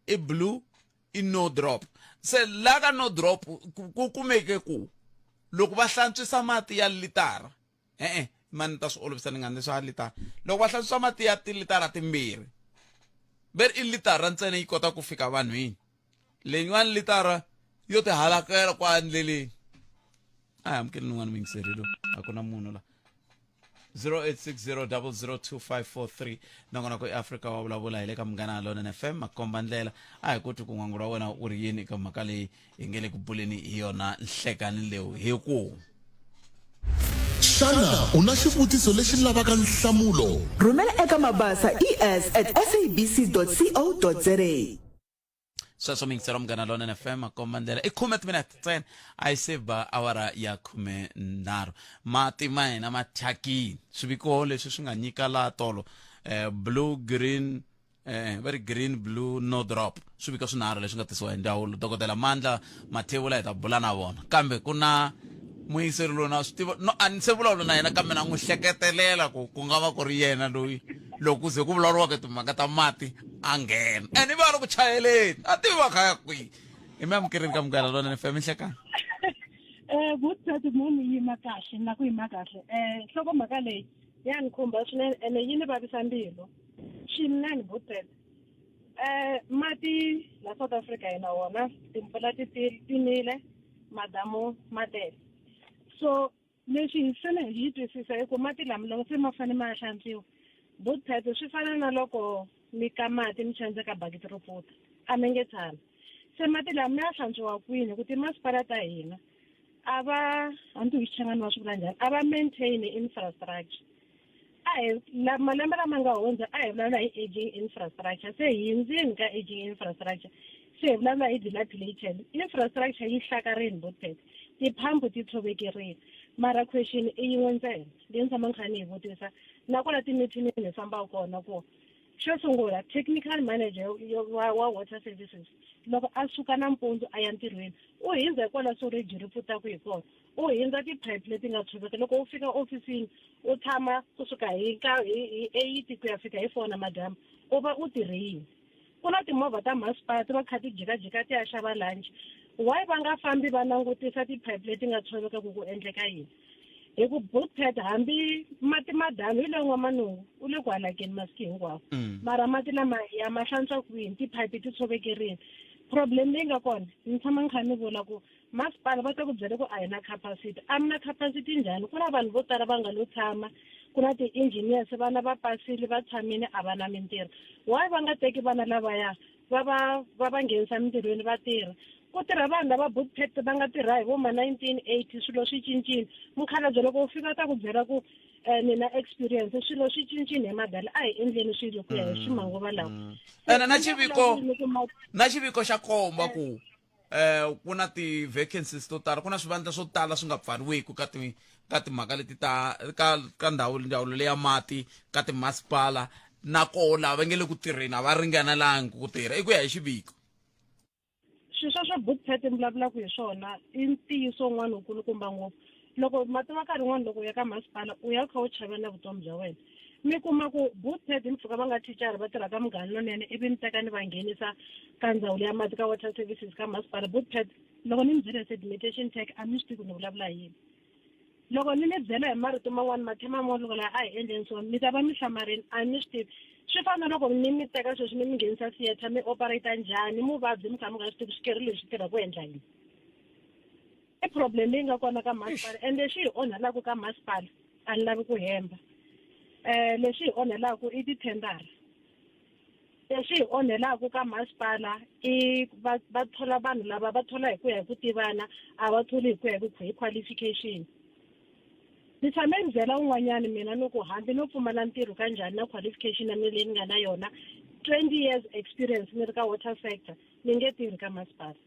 i blue i no drop se laha ka no drop ku kumeke ku loko va hlantswisa mati ya litara e-e mani ni ta swi olovisa ni nga ni swa litara loko va hlantswa mati ya tilitara timbirhi ve ri i litara ntsena yi kota ku fika vanhwini leyin'wana litara yo ti halakela kwa ndleleni a hi amukeli nin'wana muyingiseri lowu a ku na munhu la 0860002543 nongonoko eAfrika wa vulavula hi le ka Munghana Lonene FM makomba ndlela a hi koti ku n'wangulo wa wena u ri yini eka mhaka leyi hi nge le ku buleni hi yona nhlekani lewu hi ku Xana u na xivutiso lexi lavaka nhlamulo? Rhumela eka mabasa es at sabc co za. Sweswo miyingiselo Munghana Lonene FM makomba ndlela i khume timinete ntsena a yi se ba awara ya 13 mati ma hina ma thyakile swiviko leswi swi nga nyika laha tolo eh, blue green eh, va ri green blue no drop swiviko swinharhu leswi nga tisiwa hi ndzawulo dokodela Mandla Mathebula hi ta bula na vona kambe ku na muyingiseri loyi na swi tiva no a ni se vulavula na yena kambe na n'wi hleketelela ku ku nga va ku ri yena loyi loko ku ze ku vulavuriwaka timhaka ta mati a nghena and i va a ri ku chayeleni a tivi va kha ya kwihi i mi amukeleni ka Munghana Lonene FM nhlekani. Vutati mo mi yima kahle na ku yima kahle nhlokomhaka leyi ya ni khumba swinene ene yi ni vavisa mbilu swinene butete. Mati la South Africa hi na wona timpfula ti ti nile madamu ma tele so lexi hi fanele hi xi twisisa i ku mati lama loko se ma fane ma ya hlantswiwa butete swi fana na loko mi ka mati mi chandze ka bakiti ro pfuta a mi nge tshami se mati lama ya hlantswiwa kwini hi ku timasipala ta hina a va hambi hi Xichangani va swi vula njhani a va maintain infrastructure a hi la malembe lama nga hundza a hi vulavula hi aging infrastructure se hi hundzini ka aging infrastructure se hi vulavula hi dilapidated infrastructure yi hlakarini botpet tiphampu ti tshovekerile mara question i yin'we ntsena leyi ni tshama ni kha ni yi vutisa na kwala timithinini hi fambaka kona ku xo sungula technical manager wa water services loko a suka nampundzu a ya ntirhweni u hindza hi kwala soreji ri pfutaka hi kona u hindza tiphayiphi leti nga tshoveka loko u fika ofisini u tshama kusuka hi ka hi 8 ku ya fika hi 4 namadyambu u va u tirhe yini ku na timovha ta masipala ti va kha ti jikajika ti ya xava lunch why va nga fambi va langutisa tiphayiphi leti nga tshoveka ku ku endleka yini hi ku bootpad hambi mati madamu hi loyi n'wamanungu u le ku halakeni masiku hinkwawo mara mati lama ya ma hlantswa kwini tiphayiphi ti tshovekerini problem leyi nga kona ni tshama ni kha ni vula ku Masipala va ta ku byela ku a hi na capacity. A mi na capacity njhani? Ku na vanhu vo tala va nga lo tshama, ku na ti-engineers, vana va pasile va tshamile a va na mintirho. Why va nga teki vana lavaya va va va va nghenisa mintirhweni va tirha? Ku tirha vanhu lava bootpet va nga tirha hi vo ma 1980, swilo swi cincile. Mukhalabye loko u fika ta ku byela ku ni na experience, swilo swi cincile hi madala, a hi endleni swilo ku ya hi swimanguva lawa. Ene na xiviko na xiviko xa komba ku ku na ti-vacancies to tala, ku na swivandla swo tala swi nga pfariwiki ka ti ka timhaka leti ta ka ka ndhawu ndzawulo leya mati ka timasipala, na koho lava va nge le ku tirheni a va ringanelangi ku tirha i ku ya hi xiviko. Swilo swa swa bookpet mi vulavulaka hi swona i ntiyiso wun'wana wukulukumba ngopfu. Loko mati ma nkarhi wun'wana loko u ya ka masipala u ya u kha u chava na vutomi bya wena, mi kuma ku bootpet mpfhuka va nga thicara va tirha ka Munghana Lonene, ivi mi teka ni va nghenisa ka ndzawulo ya mati ka water services ka masipala. Bootpet loko ni mi byela hi sedimentation tank a mi swi tivi ku ni vulavula hi yini. Loko ni mi byela hi marito man'wani mathema man'wana loko laha a hi endleni swona mi ta va mi hlamarini, a mi swi tivi. Swi fana na loko ni mi teka sweswi mi mi nghenisa theatre mi operate njhani muvabyi mi kha mi nga swi tivi swikeri leswi tirha ku endla yini. I problem leyi nga kona ka masipala, and lexi hi onhelaka ka masipala a ni lavi ku hemba, lexi hi onhelaka i tithendara. Lexi hi onhelaka ka masipala i va va thola vanhu lava va thola hi ku ya hi ku tivana, a va tholi hi ku ya hi qualification. Ni tshame ni byela un'wanyani mina ni ku hambi no pfumala ntirho ka njhani na qualification ya mina leyi ni nga na yona, 20 years experience ni ri ka water sector, ni nge tirhi ka masipala.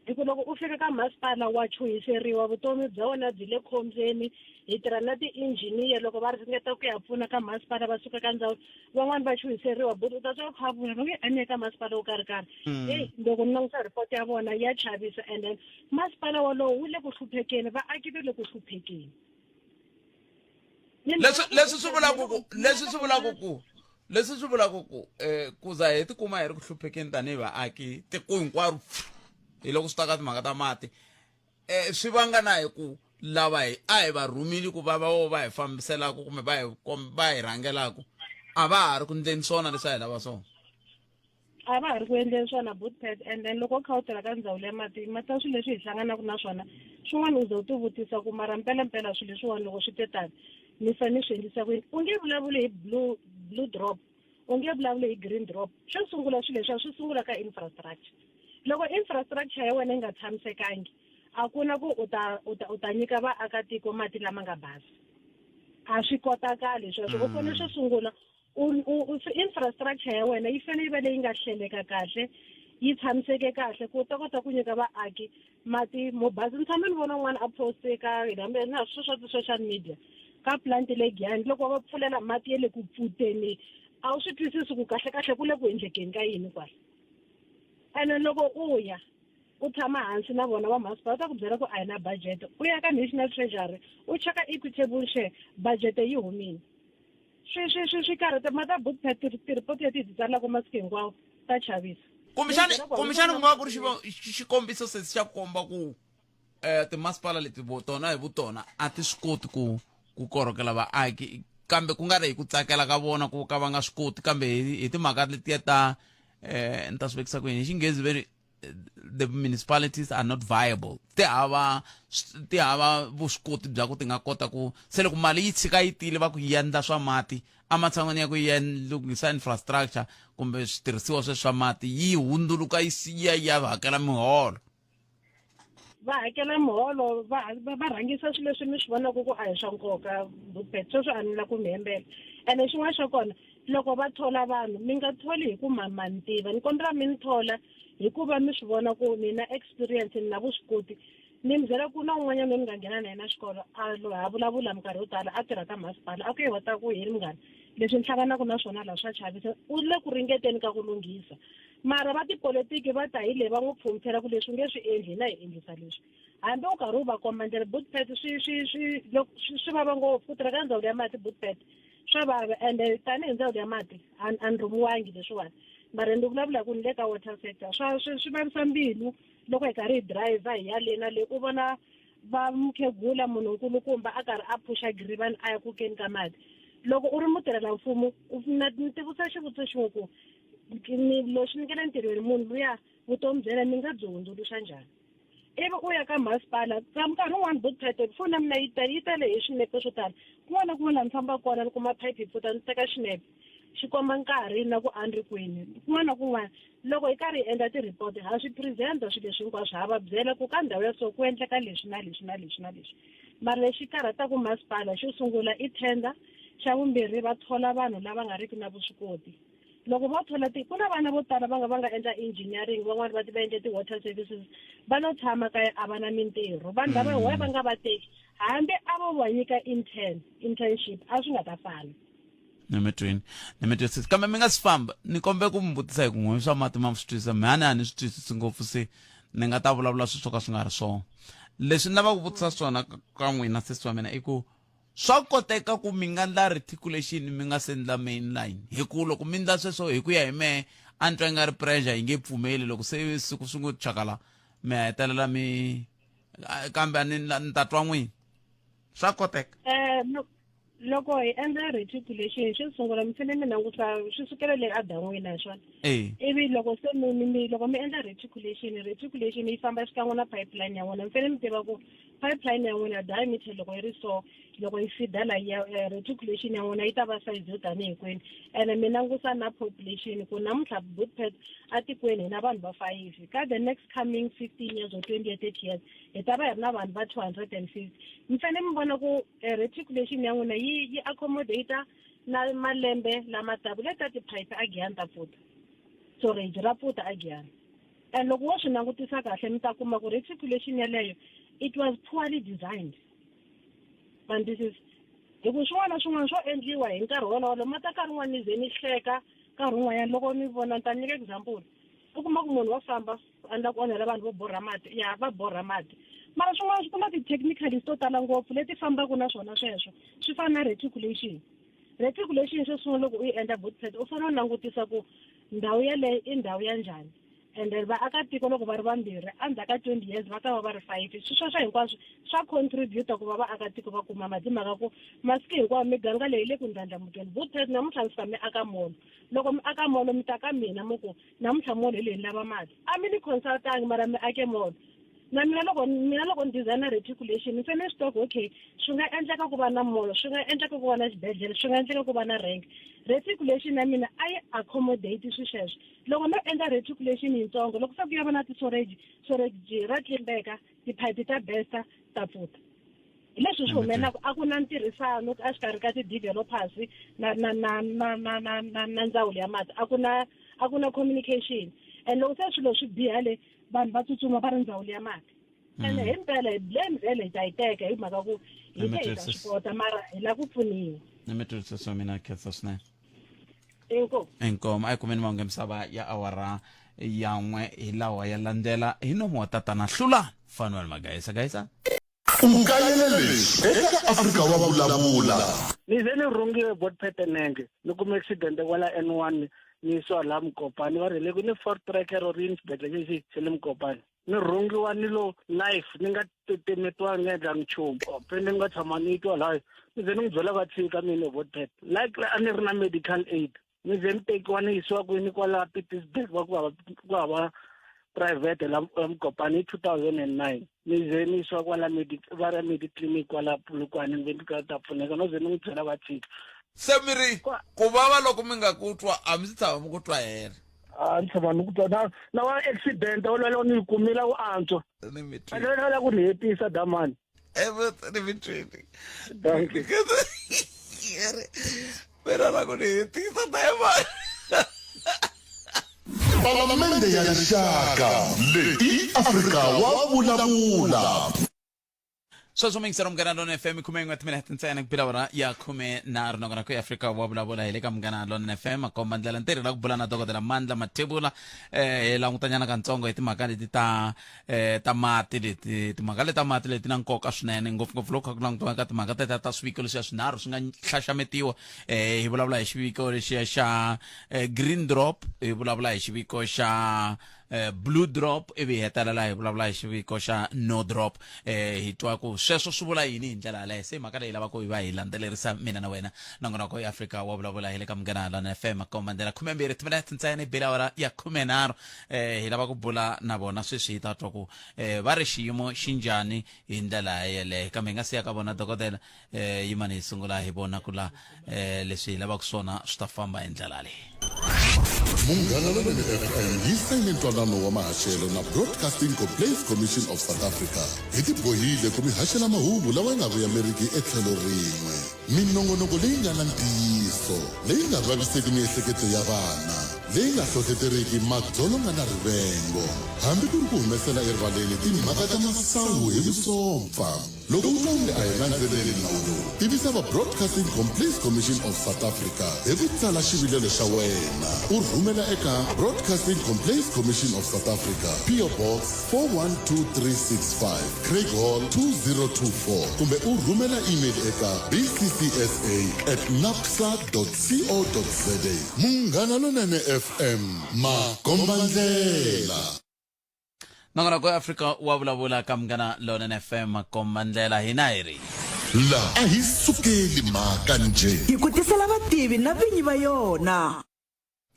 Hi ku loko u fika ka masipala wa chuhiseriwa, vutomi bya wena byi le khombyeni. Hi tirha na ti-engineer, loko va ringeta ku ya pfuna ka masipala va suka ka ndzawulo, van'wani va chuhiseriwa. But u ta twa kha vula va nge a ni ye ka masipala wo karhi karhi, heyi loko ni langusa report ya vona ya chavisa. And then masipala wolowo wu le ku hluphekeni, vaaki va le ku hluphekeni. Leswi swi vulaka ku leswi swi vulaka ku ku za hi tikuma hi ri ku hluphekeni tanihi vaaki tiko hinkwaro hi loko swi ta ka timhaka ta mati, swi vanga na hi ku lava hi a hi va rhumile ku va va vo va hi fambiselaka kumbe va hi va hi rhangelaka a va ha ri ku ndleni swona leswi a hi lava swona. A va ha ri ku endleni swona bootpad. And then loko u kha u tirha ka ndzawulo ya mati, mati swilo leswi hi hlanganaka na swona swin'wana u ze u tivutisa ku mara mpelampela swilo leswiwani loko swi te tani ni fanele ni swi endlisa ku yini. U nge vulavuli hi blue drop, u nge vulavuli hi green drop. Xo sungula swilo leswiya swi sungula ka infrastructure. Loko infrastructure ya wena yi nga tshamisekangi, a ku na ku u ta u ta u ta nyika vaakatiko mati lama nga basa, a swi kotakali sweswo. U fanele xo sungula u infrastructure ya wena yi fanele yi va leyi nga hleleka kahle, yi tshamiseke kahle ku u ta kota ku nyika vaaki mati mo basa. Ni tshame ni vona un'wana a poste ka na swilo swa ti-social media ka plant le Giyani, loko va pfulela mati ya le ku pfuteni, a wu swi twisisi ku kahle kahle ku le ku endlekeni ka yini kwala. Ene loko u ya u tshama hansi na vona va masipala va ta ku byela ku a hi na budget. U ya ka National Treasury u cheka equitable share budget yi humile. Swi swi swi swi karhata mata bookpad ti-report leti hi ti tsalaka masiku hinkwawo ta chavisa. Kumbexani kumbexani ku nga va ku ri xikombiso sesi xa ku komba ku timasipala leti vo tona hi vutona a ti swi koti ku ku korhokela vaaki, kambe ku nga ri hi ku tsakela ka vona ku ka va nga swi koti, kambe hi timhaka letiya ta ni ta swi vekisa ku yini hi Xinghezi ve ri the municipalities are not viable, ti hava ti hava vuswikoti bya ku ti nga kota ku se loko mali yi tshika yi tile va ku yi endla swa mati, ematshan'wini ya ku yi lunghisa infrastructure kumbe switirhisiwa sweswi swa mati, yi hundzuluka yi siya ya hakela miholo. Va hakela muholo, va va rhangisa swilo leswi mi swi vonaka ku a hi swa nkoka. Bupet sweswo a ni la ku mi hembela. Ene xin'wana xa kona, loko va thola vanhu mi nga tholi hi ku ma ni tiva, ni kombela mi ni thola hikuva mi swi vona ku ni na experience, ni na vuswikoti. Ni mi byela ku na un'wanyana loyi ni nga nghena na yena xikolo, a ha vulavula minkarhi yo tala, a tirha ka masipala, a ku ye wa ta ku yini munghana, leswi ni hlanganaka na swona laha swa chavisa. U le ku ringeteni ka ku lunghisa, mara va tipolitiki va ta hi leyi va n'wi pfhumpfhela ku leswi u nge swi endli, hina hi endlisa leswi, hambi u karhi u va komba ndlela. Bootpet swi swi swi loko swi vava ngopfu ku tirha ka ndzawulo ya mati. Bootpet swa vava, ende tanihi ndzawulo ya mati a ni rhumiwangi leswiwani, mara ni vulavula ku ni le ka water sector. Swa swi swi vavisa mbilu loko hi karhi hi driver hi ya le na le, u vona va mukhegula munhu nkulukumba a karhi a phusha girivani a ya ku keni ka mati. Loko u ri mutirhela mfumo ni tivutisa xivutiso xin'we ku ni leswi ni nge le ntirhweni, munhu luya vutomi bya yena ni nga byi hundzuluxa njhani? Ivi u ya ka masipala, ka nkarhi wun'wani Bookpad foni ya mina yi tele yi tele hi swinepe swo tala. Kun'wana na kun'wana laha ni fambaka kona ni kuma phayiphi yi pfuta ni teka xinepe xi komba nkarhi na ku a ni ri kwini. Kun'wana na kun'wana loko hi karhi hi endla ti-report ha swi present-a swilo leswi hinkwaswo ha va byela ku ka ndhawu ya so ku endleka leswi na leswi na leswi na leswi. Mara lexi karhataka masipala xo sungula i tender, xa vumbirhi va thola vanhu lava nga riki na vuswikoti. Loko vo thola ti ku na vana vo tala va nga va nga endla engineering van'wani va va endle ti-water services va lo tshama kaya a va na mintirho. Vanhu lava why va nga va teki hambi a vo va nyika intern internship a swi nga ta fana. Ni mi twini ni mi twisisi kambe mi nga si famba ni kombe ku mi vutisa hi ku n'we swa mati ma mi swi twisisa me a ni a ni swi twisisi ngopfu se ni nga ta vulavula swilo swo ka swi nga ri swona leswi ni lavaka ku vutisa swona ka n'wina sesi wa mina i ku swa koteka ku mi nga ndla reticulation mi nga se ndla main line hi ku loko mi ndla sweswo hi ku ya hi mehe a ni twa nga ri pressure yi nge pfumeli loko se siku swi ngo chakala mi hetelela mi kambe a ni ni ta twa n'wini swa koteka um loko hi endla reticulation xo sungula mi fanele mi languta swi sukela le adan'wini hi swona ivi loko se mi mi loko mi endla reticulation reticulation yi famba xikan'we na pipeline ya n'wina mi fanele mi tiva ku pipeline ya n'wina diameter loko yi ri so loko yi fida la ya eh, reticulation ya n'wina yi ta va size yo tanihi kwini ene mi langusa na population ku namuntlha bootpad atikweni hi na vanhu va fayifi ka the next coming 15 years or 20 years 30 years hi ta va hi ri na vanhu va 250 mi fanele mi vona ku eh, reticulation ya n'wina yi yi accommodate na malembe lama taka leta tiphayiphi a giyani ta pfuta storage ra pfuta a giyani and loko wo swi langutisa kahle mi ta kuma ku reticulation yeleyo it was poorly designed and this is hi ku swin'wana na swin'wana swo endliwa hi nkarhi wolowo ma ta nkarhi wun'wana ni ze ni hleka nkarhi wun'wanyana loko ni vona ni ta nyika example u kuma ku munhu wa famba a endla ku onhela vanhu vo borha mati ya va borha mati mara swin'wana swi kuma ti-technicals to tala ngopfu leti fambaka na swona sweswo swi fana na reticulation reticulation xo sungula loko u yi endla bootpad u fanele u langutisa ku ndhawu yeleyo i ndhawu ya njhani and then vaakatiko loko va ri vambirhi endzhaku ka 20 years va ta va va ri five swi sweswo hinkwaswo swa contributa ku va vaakatiko va kuma mati mhaka ku masiku hinkwawo miganga leyi le ku ndlandlamukeni bootpad namuntlha mi fika mi aka molo loko mi aka molo mi ta ka mina mi ku namuntlha molo hi leyi ni lava mati a mi ni consultangi mara mi ake molo na mina loko mina loko ni designer reticulation ni fanele swi tiva okay swi nga endleka ku va na molo swi nga endleka ku va na xibedhlele swi nga endleka ku va na rank reticulation ya mina a yi accommodate swi sweswo loko no endla reticulation yitsongo loko se ku ya va na ti-storage storage ra tlimbeka tiphayiphi ta besta ta pfuta hi leswi swi humelelaka a ku na ntirhisano exikarhi ka ti-developers na na na na na na na na ndzawulo ya mati a ku na a ku na communication and loko se swilo swi biha le vanhu va tsutsuma va ri ndzawulo ya mati ene hi mpela hi blame vhele hi ta yi teka hi mhaka ku hi te hi ta swi kota mara hi lava ku pfuniwa ni mi twisisa mina khensa swinene inkomu inkomu a yi kumeni mahungu ya misava ya awara ya n'we hi lawa ya landzela hi nomo wa tatana hlulani fanuel magayisa gayisa U kayele leswi eka Afrika wa vulavula. Ni ze ni rhungiwe bot petenenge ni kume accident kwala N1 ni yisiwa laha Mukopani va ri le ku ni Ford Tracker or yini xibedhlele lexi xa le Mukopani ni rhungiwa ni lo life ni nga titimetiwangi ni endlangi nchumu pende ni nga tshama ni twa laha ni ze ni n'wi byela va tshika mina bot pet like a ni ri na medical aid ni ze ni tekiwa ni yisiwa kwini kwala Pietersburg va ku hava ku hava private la Mokopane hi 2009 ni ze ni yisiwa kwala va ra mediclinic kwala Polokwane ni ve ni ka ta pfuneka no ze ni n'wi byela va tshika se mi ri ku vava loko mi nga ku twa a mi si tshama mi ku twa hela a ni tshama ni ku twa na na wa accident wolowo ni yi kumile ku antswa a ni la ku ni hetisa damani Everything. Dankie. Mera la ku ni hetisa dayimani. Palamende ya Rixaka leyi i Afrika wa vulavula. Sweswo mingiselo Munghana Lonene FM khume n'we timinete ntsena ku bila awara ya khume nharhu nakona ku Afrika wa vulavula hi le ka Munghana Lonene FM makomba ndlela ntirho la ku bula na dokodela Mandla Mathebula eh hi langutanyana kantsongo hi timhaka leti ta eh ta mati leti timhaka leti ta mati leti na nkoka swinene ngopfungopfu loko kha ku langutiwa ka timhaka teta ta swiviko leswiya swinharhu swi nga hlaxametiwa eh hi vulavula hi xiviko lexiya xa eh, green drop hi vulavula hi xiviko xa Blue drop, ivi hi hetelela hi vulavula hi xiviko xa no drop. Hi twa ku sweswo swi vula yini hi ndlela yaleyo. Se mhaka leyi lavaka hi va hi landzelerisa mina na wena. Nongonoko ya Afrika wa vulavula hi le ka Munghana Lona FM, komba ndlela 12 timinete ntsena yi bile awara ya 13. Hi lava ku bula na vona sweswi, hi ta twa ku va ri xiyimo xi njhani hi ndlela yeleyo. Kambe hi nga siya ka vona dokodela, yimani hi sungula hi vona ku la leswi hi lavaka swona swi ta famba hi ndlela leyi. Munghana Lonene FM yi sayine ntwanano wa mahaxelo na Broadcasting Complaints Commission of South Africa. Hi tibohile ku mi haxela mahungu lawa ya nga vuyameriki etlhelo rin'we. Minongonoko leyi nga na ntiyiso, leyi nga vaviseki miehleketo ya vana, leyi nga hlohleteriki madzolonga na rivengo, hambi ku ri ku humesela erivaleni timhaka ta masangu hi vusompfa. Loko u twa onge a hi landzeleli nawu lowu, tivisa va Broadcasting Complaints Commission of South Africa hi ku tsala xivilelo xa wena u rhumela eka Broadcasting Complaints Commission of South Africa, PO Box 412365, Craighall 2024, kumbe u rhumela email eka bccsa at napsa co za. Munghana Lonene FM, makombandlela. Nongonoko ya Afrika wa vulavula ka Munghana Lonene FM, komba ndlela hina hi ri la a hi sukeli mhaka njhe. Hi ku tisela vativi na vinyi va yona.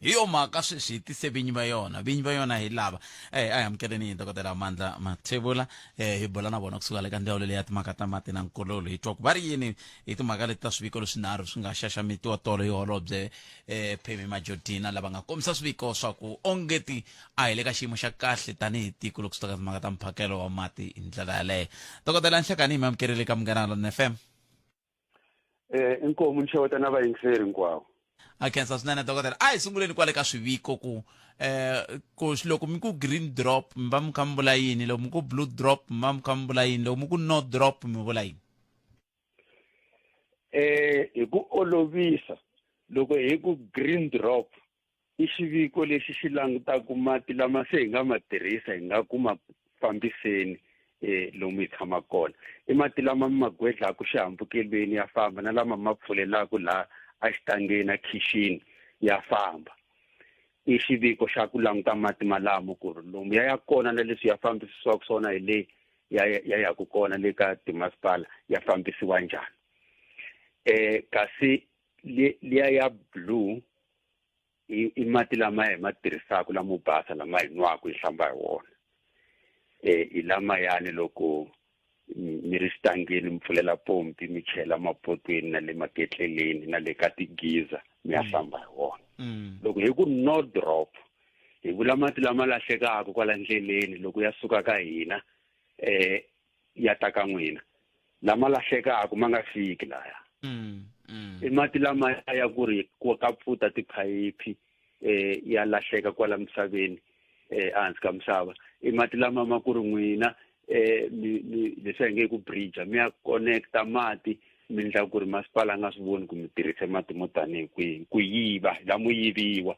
Hi yo mhaka sweswi hi tise vinyi va yona. Vinyi va yona hi lava. A hi amukeleni dokodela Mandla Mathebula, hi bula na vona kusuka le ka ndzawulo leyi ya timhaka ta mati na nkululu. Hi twa ku va ri yini hi timhaka leti ta swiviko leswinharhu swi nga xaxametiwa tolo hi holobye Pemmy Majodina, lava nga kombisa swiviko swa ku ongeti a hi le ka xiyimo xa kahle tanihi tiko loko swi ta ka timhaka ta mphakelo wa mati hi ndlela yaleyo. Dokodela Nhlekani, hi mi amukerile ka Munghana Lonene FM. Inkomu ni xeweta na vayingiseri hinkwavo. A khensa swinene dokodela. A hi sunguleni kwale ka swiviko ku ku loko mi ku green drop mi va mi kha mi vula yini, loko mi ku blue drop mi va mi kha mi vula yini, loko mi ku no drop mi vula yini? Hi ku olovisa, loko hi ku green drop i xiviko lexi xi langutaka mati lama se hi nga ma tirhisa, hi nga ku ma fambiseni lomu hi tshamaka kona. I mati lama mi ma gwedlaka xihambukelweni ya famba, na lama ma pfulelaka laha exitangeni, ekhixini ya famba. I xiviko xa ku languta mati malamo ku ri lomu ya ya kona na leswi ya fambisisiwaka swona hi le ya ya yaku kona le ka timasipala ya fambisiwa njhani. Kasi liya ya blue i mati lama hi ma tirhisaka lamo basa, lama hi nwaka hi hlamba hi wona. I lamayani loko mi ri xitangeni mi pfulela pompi mi chela mapotweni na le maketleleni na le ka tigiza mi ya hlamba hi wona. Loko hi ku no drop hi vula mati lama lahlekaka kwala ndleleni loko ya suka ka hina ya ta ka n'wina, lama lahlekaka ma nga fiki laya. I mati lama ya ku ri ku ka pfuta tiphayiphi ya lahleka kwala misaveni, ehansi ka misava. I mati lama ma ku ri n'wina mi leswi hi nge ku bridge mi ya connecta mati mi ndla ku ri masipala a nga swi voni ku mi tirhise mati mo tanihi kwihi, ku yiva lamo yiviwa.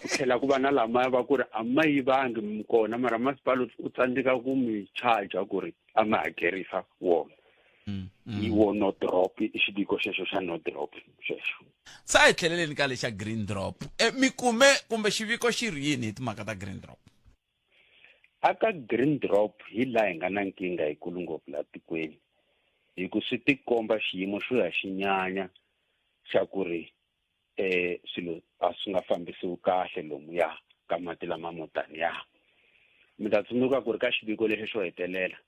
Ku tlhela ku va na lama va ku ri a ma yivangi mi kona, mara masipala u tsandzeka ku mi charge ku ri a mi hakerisa wona. Yi wo no drop, i xiviko xexo xa no drop xexo. Se a hi tlheleleni ka lexa green drop. Mi kume kumbe xiviko xi ri yini hi timhaka ta green drop? Aka green drop hi laha hi nga na nkingha yikulu ngopfu laha tikweni, hi ku swi tikomba xiyimo xo ya xi nyanya xa ku ri swilo a swi nga fambisiwi kahle lomuya ka mati lama mo taniya. Mi ta tsundzuka ku ri ka xiviko lexi xo hetelela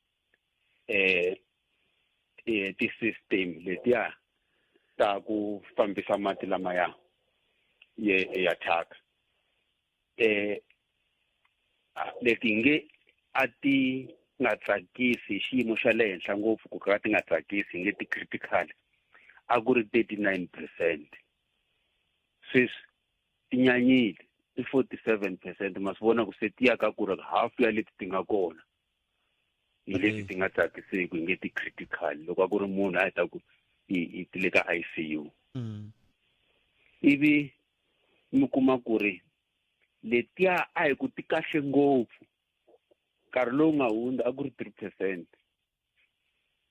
ti-system letiya ta ku fambisa mati lamaya ya thyaka, leti nge a ti nga tsakisi hi xiyimo xa le henhla ngopfu, ku ka ti nga tsakisi nge ti-critical, a ku ri 39%. Sweswi ti nyanyile, i 47%. Ma swi vona ku se ti ya ka ku ri half ya leti ti nga kona hi leti ti nga tsakiseki, hi nge ti-critical. Loko a ku ri munhu a heta ku i ti le ka ICU. Ivi mi kuma ku ri letiya a hi ku ti kahle ngopfu, nkarhi lowu nga hundza a ku ri 3%,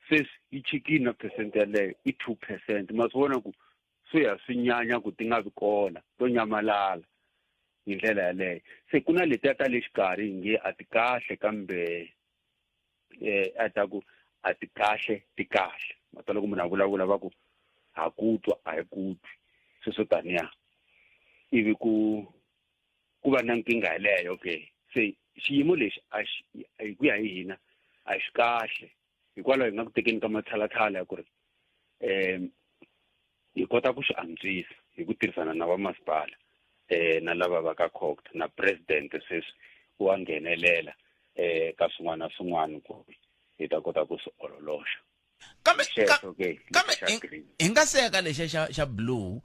sweswi yi chikile na percent yaleyo i 2%. Ma swi vona ku swi ya swi nyanya ku ti nga vi kona, to nyamalala. Hi ndlela yaleyo. Se ku na letiya ta le xikarhi hi nge a ti kahle kambe a ta ku a ti kahle ti kahle. Ma twa loko munhu a vulavula va ku ha ku twa a hi ku twi sweswo taniya ivi ku ku va na nkingha yeleyo ke. Se xiyimo lexi a xi hi ku ya hi hina a xi kahle hikwalaho hi nga ku tekeni ka matshalatshala ya ku ri hi kota ku swi antswisa hi ku tirhisana na vamasipala na lava va ka COGTA na president sweswi wa nghenelela ka swin'wana na swin'wana ku hi ta kota ku swi ololoxa. Kambe Xexo ke, kambe xa green. Hi nga se ya ka lexiya xa blue,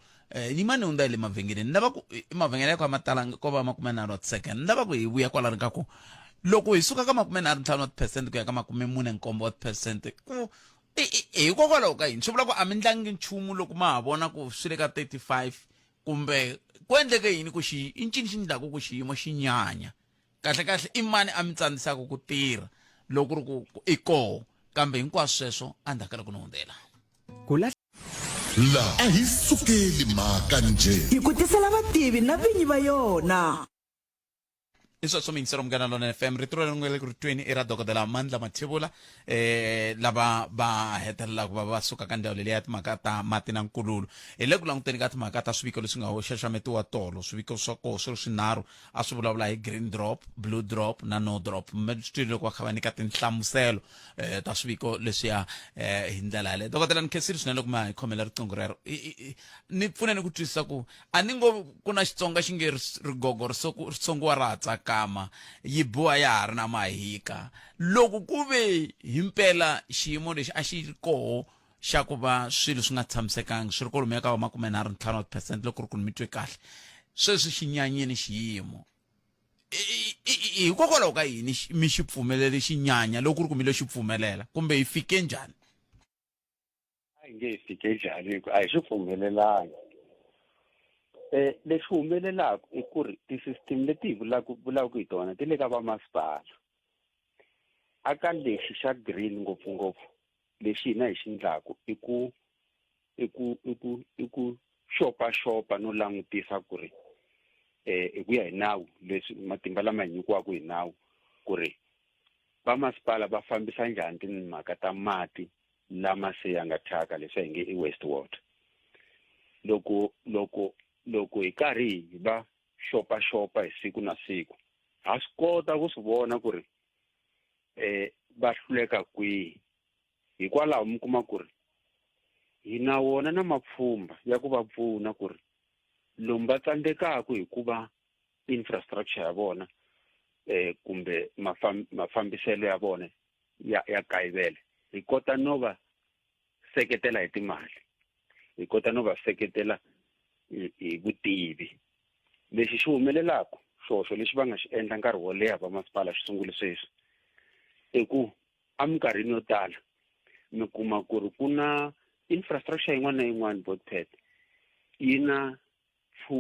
ni mani hundza hi le mavhengeleni, ni lava ku mavhengele ya ku a ma talanga ko va 35 wa ti-second. Ni lava ku hi vuya kwalano ka ku loko hi suka ka 35 wa ti-percent ku ya ka 47 wa ti-percent, ku hikokwalaho ka yini? Swi vula ku a mi ndlangi nchumu loko ma ha vona ku swi le ka 35, kumbe ku endleke yini ku xi i ncini xi ndlaku ku xiyimo xi nyanya? Kahle kahle i mani a mi tsandzisaka ku tirha loko ku ri ku i koho? Kambe hinkwaswo sweswo endzhaku ka loko ni hundzela. Ku La a hi sukeli mhaka njhe. Hi ku tisela vativi na vinyi va yona. I sweswo miyingiselo Munghana Lonene FM. Rito leri nga le ku ri tweni i ra Dokodela Mandla Mathebula, lava va hetelelaka va va suka ka ndzawulo leyi ya timhaka ta mati na nkululo. Hi le ku languteni ka timhaka ta swiviko leswi nga xaxametiwa tolo. Swiviko swa koho swi ri swinharhu a swi vulavula hi green drop, blue drop na no drop. Mi swi twile loko va kha va nyika tinhlamuselo ta swiviko leswiya hi ndlela yaleyo. Dokodela, ni khensile swinene loko ma hi khomela riqingho rero. Ni pfuneni ku twisisa ku a ni ngo ku na Xitsonga xi nge rigogo ri songiwa ra ha tsakama, yi biwa ya ha ri na mahika. Loko ku ve himpela xiyimo lexi a xi ri koho xa ku va swilo swi nga tshamisekangi swi ri kwalomuya ka va 35 wa ti-percent, loko ku ri ku ni mi twe kahle, sweswi xi nyanyile xiyimo. Hikokwalaho ka yini mi xi pfumelele xi nyanya loko ku ri ku mi lo xi pfumelela, kumbe hi fike njhani? A hi nge hi fike njhani, hi ku a hi swi pfumelelangi. Lexi humelelaka i ku ri ti-system leti hi vulaka hi tona ti le ka vamasipala. Aka lexi xa green ngopfungopfu lexi hina hi xi ndlaku i ku i ku i ku i ku xopaxopa no langutisa ku ri hi ku ya hi nawu leswi matimba lama hi nyikiwaka hi nawu ku ri vamasipala va fambisa njhani timhaka ta mati lama se ya nga thyaka, leswi hi nge i waste water. Loko loko loko hi karhi hi va xopaxopa hi siku na siku, ha swi kota ku swi vona ku ri va hluleka kwihi. Hikwalaho mi kuma ku ri hi na wona na mapfhumba ya ku va pfuna ku ri lomu va tsandzekaka hi ku va infrastructure ya vona kumbe mafambiselo ya vona ya kayivela, hi kota no va seketela hi timali, hi kota no va seketela hi vutivi. Lexi xi humelelaka xoxo lexi va nga xi endla nkarhi wo leha va masipala xi sungule sweswi i ku eminkarhini yo tala mi kuma ku ri ku na infrastructure yin'wana na yin'wana Botpet yi na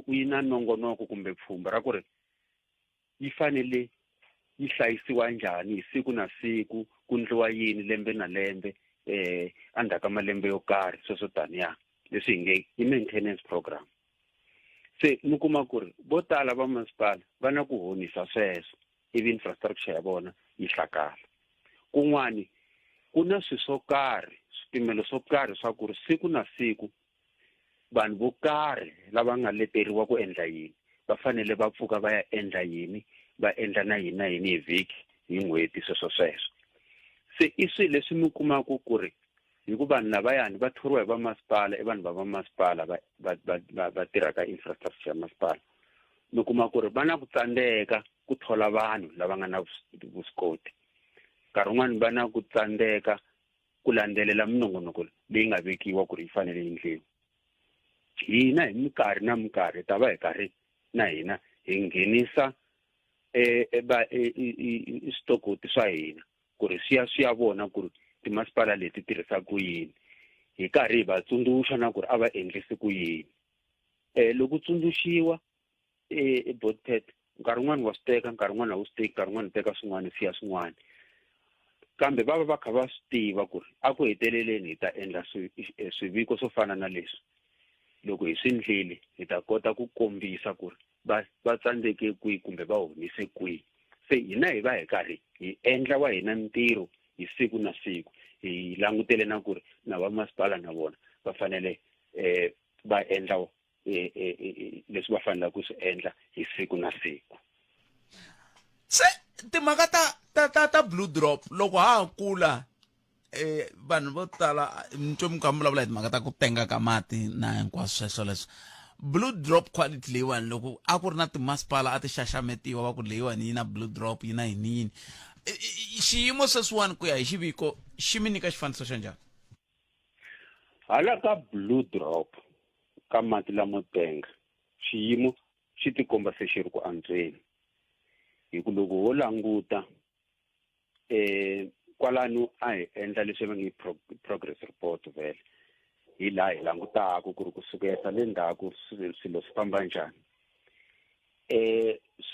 yi na nongonoko kumbe pfhumba ra ku ri yi fanele yi hlayisiwa njhani hi siku na siku, ku ndliwa yini lembe na lembe, endzhaku ka malembe yo karhi, sweswo taniya, leswi hi nge i maintenance program. Se mi kuma ku ri vo tala va masipala va na ku honisa sweswo, ivi infrastructure ya vona yi hlakala. Kun'wani ku na swilo swo karhi, swipimelo swo karhi swa ku ri siku na siku vanhu vo karhi lava nga leteriwa ku endla yini va fanele va pfuka va ya endla yini, va endla na yini na yini hi vhiki, hi n'hweti, sweswo sweswo. Se i swilo leswi mi kumaka ku ri hi ku vanhu lavayani va thoriwa hi vamasipala, i vanhu va vamasipala va tirhaka infrastructure ya masipala, mi kuma ku ri va na ku tsandzeka ku thola vanhu lava nga na vuswikoti. Nkarhi wun'wani va na ku tsandzeka ku landzelela minongonoko leyi nga vekiwa ku ri yi fanele yi endliwa. Hina hi minkarhi na minkarhi ta va hi karhi na hina hi nghenisa switokoti swa hina ku ri swi ya swi ya vona ku ri timasipala leti tirhisaka ku yini, hi karhi hi va tsundzuxa na ku ri a va endlisi ku yini. Loko tsundzuxiwa Botpet, nkarhi wun'wani wa swi teka, nkarhi wun'wani a wu swi teki, nkarhi wun'wani u teka swin'wana u siya swin'wana, kambe va va va kha va swi tiva ku ri a ku heteleleni hi ta endla swiviko swo fana na leswi. Loko hi swi ndlile hi ta kota ku kombisa ku ri va va tsandzeke kwihi kumbe va honise kwihi. Se hina hi va hi karhi hi endla wa hina ntirho hi siku na siku, hi langutele na ku ri na vamasipala na vona va fanele va endla leswi va fanelaka ku swi endla hi siku na siku. Se timhaka ta ta ta ta blue drop, loko ha ha kula, vanhu vo tala mi twe mi kha mi vulavula hi timhaka ta ku tenga ka mati na hinkwaswo sweswo leswo. Blue drop quality leyiwani, loko a ku ri na timasipala a ti xaxametiwa, va ku leyiwani yi na blue drop, yi na yini yini. Xiyimo sweswiwani ku ya hi xiviko xi mi nyika xifaniso xa njhani? Hala ka blue drop, ka mati lamo tenga, xiyimo xi tikomba se xi ri ku antsweni, hi ku loko ho languta kwalano a hi endla leswi va nge progress report, vhele hi laha hi langutaka ku ri kusukela le ndzhaku swilo swi famba njhani.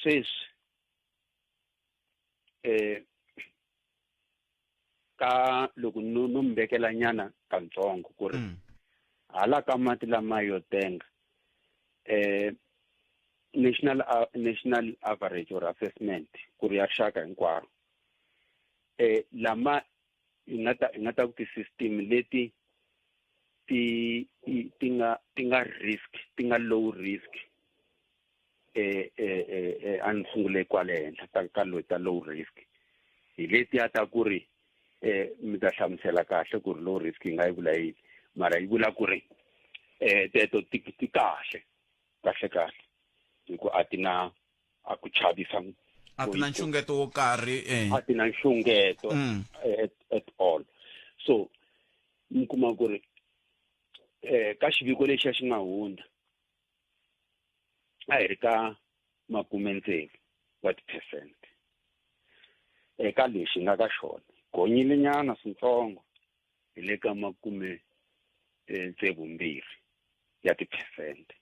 Sweswi ka loko no mi vekela nyana katsongo ku ri hala ka mati lama yo tenga, national average or assessment ku ri ya rixaka hinkwaro, lama hi nga ta ku ti-system leti ti nga risk, ti nga low risk, a ni sungule kwale henhla ta ka loyi ta low risk, hi letiya ta ku ri mi ta hlamusela kahle ku ri low risk yi nga yi vula yini, mara yi vula ku ri teto ti kahle kahle kahle, hi ku a ti na a ku chavisa. A ti na nxungeto wo karhi. A ti na nxungeto at all. So mi kuma ku ri ka xiviko lexiya xi nga hundza a hi ri ka 60 wa ti-percent. Eka lexi nga ka xona gonyile nyana swintsongo, hi le ka 62 ya ti-percent.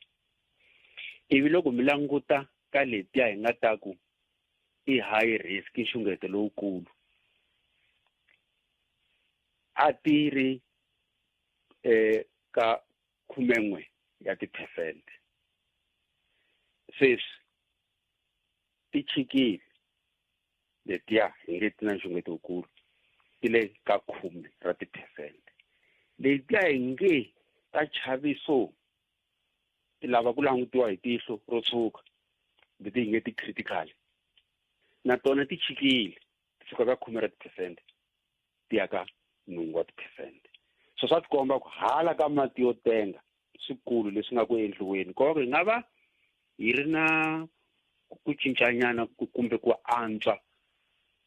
Ivi loko mi languta ka letiya hi nga ta ku i high risk, nxungeto lowukulu, a ti ri ka 11 ya ti-percent. Sweswi ti chikile, letiya hi nge ti na nxungeto wukulu ti le ka 10 ra ti-percent. Letiya hi nge ta chaviso, ti lava ku langutiwa hi tihlo ro tshuka, leti hi nge ti critical, na tona ti chikile, ti suka ka 10 ra ti-percent ti ya ka 8 wa ti-percent. So swa tikomba ku hala ka mati yo tenga swikulu leswi nga ku endliweni ko hi nga va hi ri na ku cincanyana kumbe ku antswa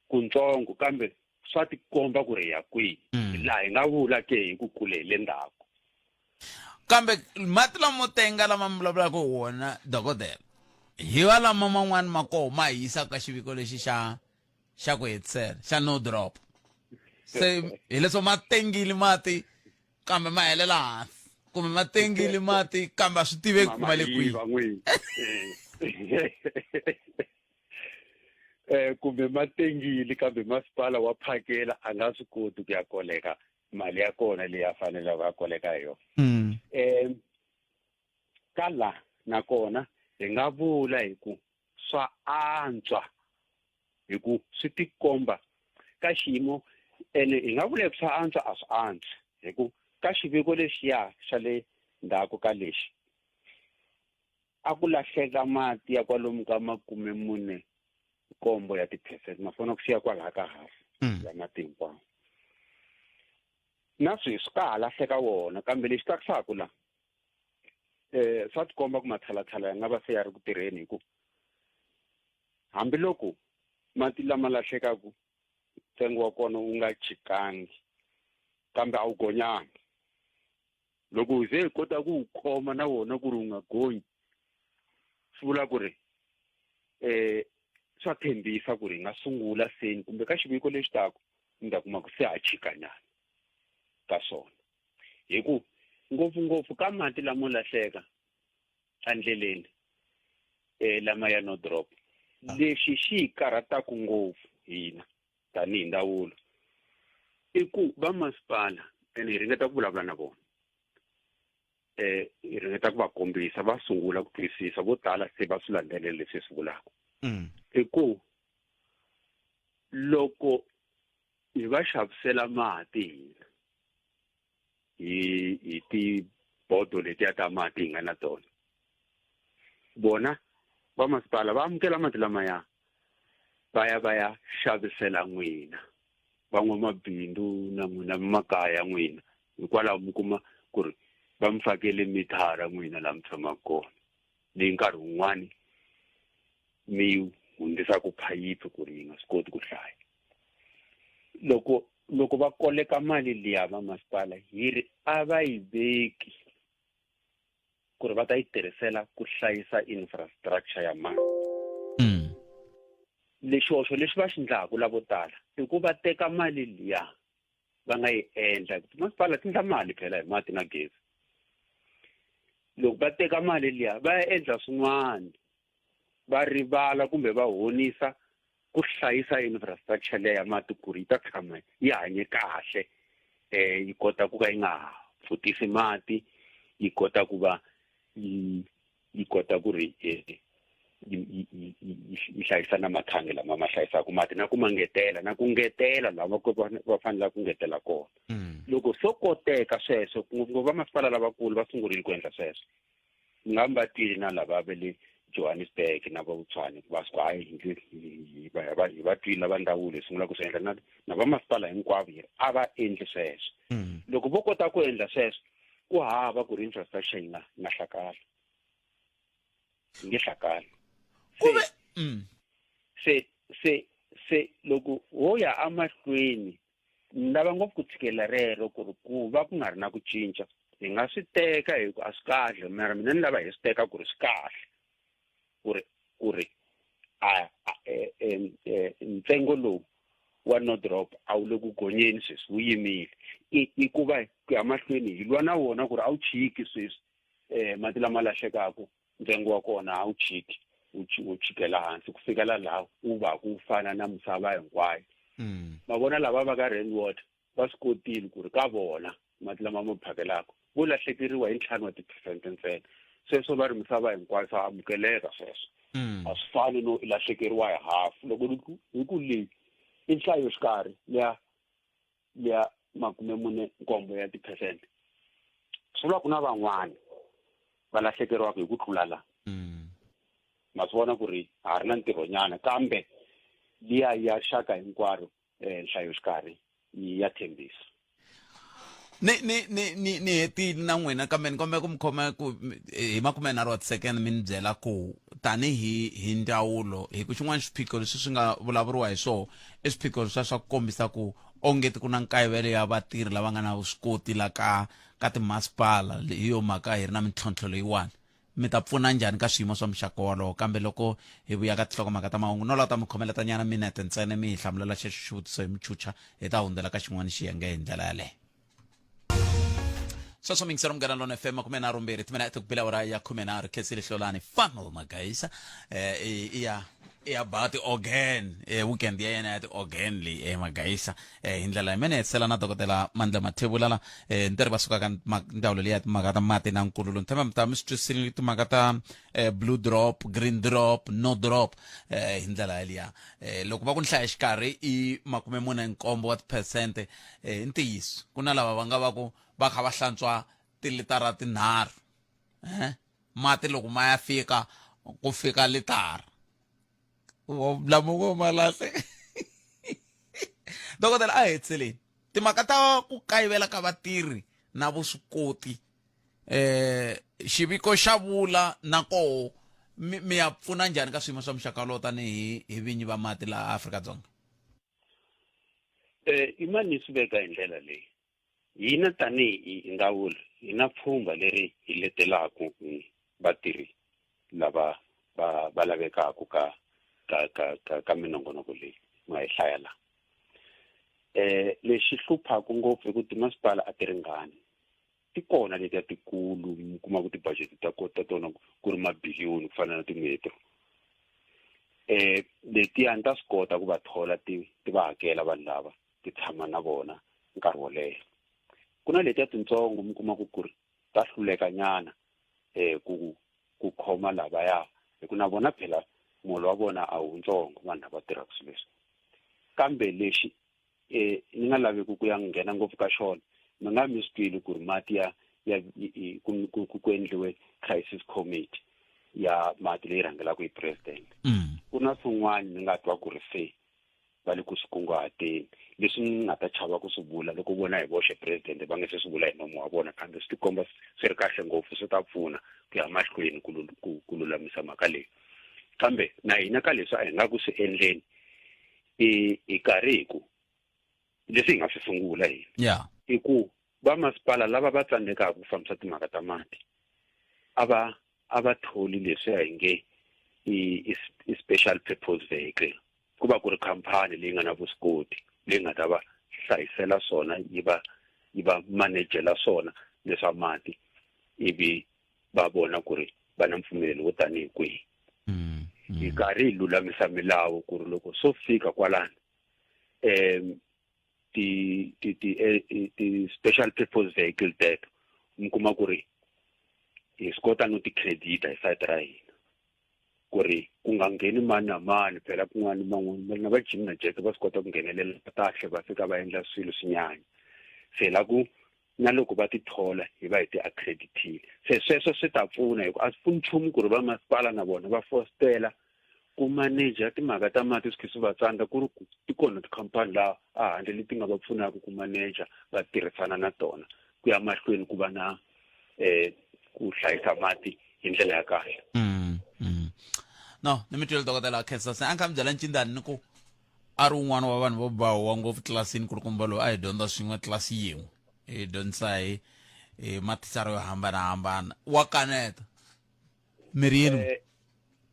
kuntsongo, kambe swa tikomba ku ri ya kwihi laha hi nga vula ke hi ku kule hi le ndzhaku. Kambe mati lamo tenga lama mi vulavulaka hi wona, dokodela, hi va lama man'wani ma koho ma hi yisaka ka xiviko lexi xa ku hetisela xa no drop, se hileswo ma tengile mati kambe ma helela hansi, kumbe ma tengile mati kambe a swi tiveki ku ma le kwihi? Kumbe ma tengile kambe masipala wa phakela a nga swi koti ku ya koleka mali ya kona leyi a faneleke a koleka hi yona. Ka la nakona hi nga vula hi ku swa antswa, hi ku swi tikomba ka xiyimo ene hi nga vula hi ku swa antswa, a swi antswi, hi ku ka xiviko lexiya xa le ndzhaku ka lexi a ku lahleka mati ya kwalomu ka 47 ya ti-percent, ma fona ku siya kwalaha ka hafu ya mati hinkwawo. Na sweswi ka ha lahleka wona, kambe lexi tsakisaka la, swa tikomba ku matshalatshala ya nga va se ya ri ku tirheni, hi ku hambiloko mati lama lahlekaku ntsengo wa kona wu nga chikangi, kambe a wu gonyangi. Loko ze hi kota ku wu khoma na wona ku ri wu nga gonyi, swi vula ku ri swa tshembisa ku ri hi nga sungula seni kumbe ka xiviko lexi taku mi ta kuma ku se ha chikanyana ka swona, hi ku ngopfungopfu ka mati lamo lahleka endleleni, lama ya no drop, lexi xi hi karhataku ngopfu hina tanihi ndzawulo i ku vamasipala, ene hi ringeta ku vulavula na vona. eh hi ringeta ku va kombisa va sungula ku twisisa vo tala se va swi landzelela leswi hi swi vulaka i ku loko hi va xavisela mati hina hi hi tibodo letiya ta mati hi nga na tona vona va masipala va amukela mati lamaya va ya va ya xavisela n'wina van'wamabindzu na n'wina makaya n'wina hikwalaho mi kuma ku ri va mi fakele mithara n'wina laha mi tshamaka kona leyi nkarhi wun'wani mi hundzisaka phayiphi ku ri yi nga swi koti ku hlaya loko loko va koleka mali liya va masipala hi ri a va yi veki ku ri va ta yi tirhisela ku hlayisa infrastructure ya mati lexihoxo lexi va xi ndlaku lavo tala i ku va teka mali liya va nga yi endla timasipala ti ndla mali phela hi mati na gezi loko va teka mali liya va ya endla swin'wana va rivala kumbe va honisa ku hlayisa infrastructure leya ya mati ku ri yi ta tshama yi hanye kahle eh yi kota ku ka yi nga pfutisi mati yi kota ku va yi yi kota ku ri eh, yi yi hlayisa na mathangi lama ma hlayisaka mati na ku ma ngetela na ku ngetela lama va fanelaka ku ngetela kona loko swo koteka sweswo ngopfungopfu vamasipala lavakulu va sungurile ku endla sweswo nga mi va twile na lava va le Johannesburg na va Tshwane va swi hayi hi va hi va twile lava ndzawulo hi sungula ku swi endla na na vamasipala hinkwavo hi ri a va endli sweswo loko vo kota ku endla sweswo ku hava ku ri infrastructure yi nga nga hlakala yi nge hlakali kuve se se se loko ho ya emahlweni ni lava ngopfu ku tshikelela rero ku ri ku va ku nga ri na ku cinca hi nga swi teka hi ku a swi kahle mara mina ni lava hi swi teka ku ri swi kahle ku ri ku ri a ntsengo lowu wa no drop a wu le ku gonyeni sweswi wu yimile i i ku va ku ya mahlweni hi lwa na wona ku ri a wu chiki sweswi um mati lama lahlekaku ntsengo wa kona a wu chiki wu chikela hansi ku fikela laha wu va ku fana na misava hinkwayo ma vona lava va ka Rand Water va swi kotile ku ri ka vona mati lama ma phakelaka vo lahlekeriwa hi ntlhanu wa tiphesente ntsena sweswo va ri misava hinkwayo swa amukeleka sweswo a swi fani no i lahlekeriwa hi hafu loko hi ku leyi i nhlayo xikarhi liya liya makume mune nkombo ya tiphesente swi vula ku na van'wani va lahlekeriwaka hi ku tlula la ma swi vona ku ri ha ri na ntirhonyana kambe liya ya xaka hinkwaro um nhlayo xikarhi ya tshembisa ni ni ni ni ni hetile na n'wina kambe ni kombela ku mi khoma ku hi 30 wa tisekende mi ni byela ku tanihi hi ndzawulo hi ku xin'wana xiphiqo leswi swi nga vulavuriwa hi swona i swiphiqo swa swa ku kombisa ku ongeti ku na nkayivelo ya vatirhi lava nga na vuswikoti la ka ka timasipala hi yo mhaka hi ri na mintlhontlho leyiwani mi ta pfuna njhani ka swiyimo swa muxaka wolowo kambe loko hi vuya ka tinhlokomhaka ta mahungu no lava ta mi khomeleta nyana minete ntsena mi hi hlamulela xexo xivutiso hi michucha hi ta hundzela ka xin'wana xiyenge hi ndlela yaleyo sweswo mingiselo munghana lona fm 32 timinete ku bela awara ya 13 khensile hlolani fanel magaisa eh, i ya i ya ba ti-organ eh, weekend ya yena ya ti-organ leyi eh, magaisa eh, hi ndlela yimene hetisela na dokodela mandla mathebula la eh, ni ri va suka ka ndzawulo leyi ya timhaka ta mati na nkululo ni tshemba mi ta mi swi twisisile timhaka ta eh, blue drop green drop no drop eh, hi ndlela yaliya eh, loko va ku nhlaya xikarhi i 47 wa tiphesente eh, i ntiyiso ku na lava va nga va ku va kha va hlantswa tilitara tinharhu eh? mati loko ma ya fika ku fika litara lamo ko ma lahle dokodela a hetiseleni timhaka ta ku kayivela ka vatirhi na vuswikoti eh xiviko xa vula na koho mi, mi ya pfuna njhani ka swiyimo swa muxaka wolowo tanihi hi vinyi va mati laha Afrika-Dzonga eh imani swi veka hi ndlela leyi hina tanihi hi ndzawulo hi na pfhumba leri hi letelaka vatirhi lava va va lavekaka ka ka ka ka ka minongonoko leyi nga yi hlaya la eh lexi hluphaka ngopfu i ku timasipala a ti ringani ti kona letiya tikulu mi kuma ku ti-budget ta ta tona ku ri mabiliyoni ku fana na ti-metro eh letiya ni ta swi kota ku va thola ti ti va hakela vanhu lava ti tshama na vona nkarhi wo leha ku na letiya tintsongo mi kuma ku ku ri Ta hluleka nyana eh ku ku khoma lavaya hi ku na vona phela muholo wa vona a wu ntsongo vanhu lava tirhaka swilo leswi. Kambe lexi eh ni nga laveki ku ya nghena ngopfu ka xona mi nga mi swi twile ku ri mati ya ya ku ku ku endliwe crisis committee ya mati leyi rhangelaka hi president. Ku na swin'wana ni nga twa ku ri se va le ku swi kunguhateni leswi ni nga ta chava ku swi vula loko vona hi voxe president va nge se swi vula hi nomu wa vona kambe swi tikomba swi ri kahle ngopfu swi ta pfuna ku ya mahlweni ku ku ku lulamisa mhaka leyi. Kambe na hina ka leswi a hi nga ku swi endleni i hi karhi hi ku leswi hi nga swi sungula hina i ku vamasipala lava va tsandzekaka ku fambisa timhaka ta mati a va a va tholi leswi a hi nge i i special purpose vehicle ku va ku ri khampani leyi nga na vuswikoti leyi nga ta va hlayisela swona yi va yi va manejela swona leswa mati ivi va vona ku ri va na mpfumelelo wo tanihi kwihi. Hi karhi hi lulamisa milawu ku ri loko swo fika kwalano um ti ti ti eh, ti special purpose vehicle teto mi kuma ku ri hi swi kota no ti credita hi site ra hina ku ri ku nga ngheni mani na mani phela kun'wana man'wana na va Jim na Jack va swi kota ku nghenelela kahle va fika va endla swilo swi nyanya se la ku na loko va ti thola hi va hi ti accreditile se sweswo swi ta pfuna hi ku a swi pfuni nchumu ku ri va masipala na vona va fositela ku manager timhaka ta mati swi khe swi va tsandza ku ri ku ti kona tikhampani laha a handle leti nga va pfunaka ku manager va tirhisana na tona ku ya mahlweni ku va na eh ku hlayisa mati hi ndlela ya kahle. No ni mi twile dokodela khensa se a ni kha mi byela ncindani ni ku a ri un'wana wa vanhu vo bawa ngopfu tlilasini kulukumba loyi a hi dyondza swin'we tlilasi yin'we hi dyondzisa hi hi mathicara yo hambanahambana wa kaneta mi ri yini?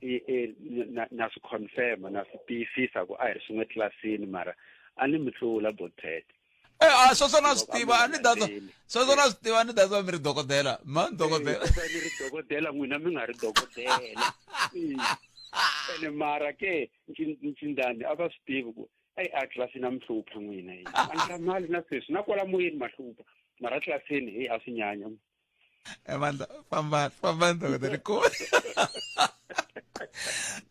Eh, na na swi confirm na swi tiyisisa ku a hi ri swin'we tlilasini mara a ni mi tlula botete. Eh, a sweswo na swi tiva a ni data sweswo na swi tiva ni data mi ri dokodela ma dokodela. Ni ri dokodela n'wina mi nga ri dokodela ene mara ke ncindani a va swi tivi ku eyi a tlilasini a mi hlupha n'wina yi a ni hlamali na sweswi na kwala moyeni ma hlupha mara tlilasini heyi a swi nyanya. Mandla famba famba dokodela ku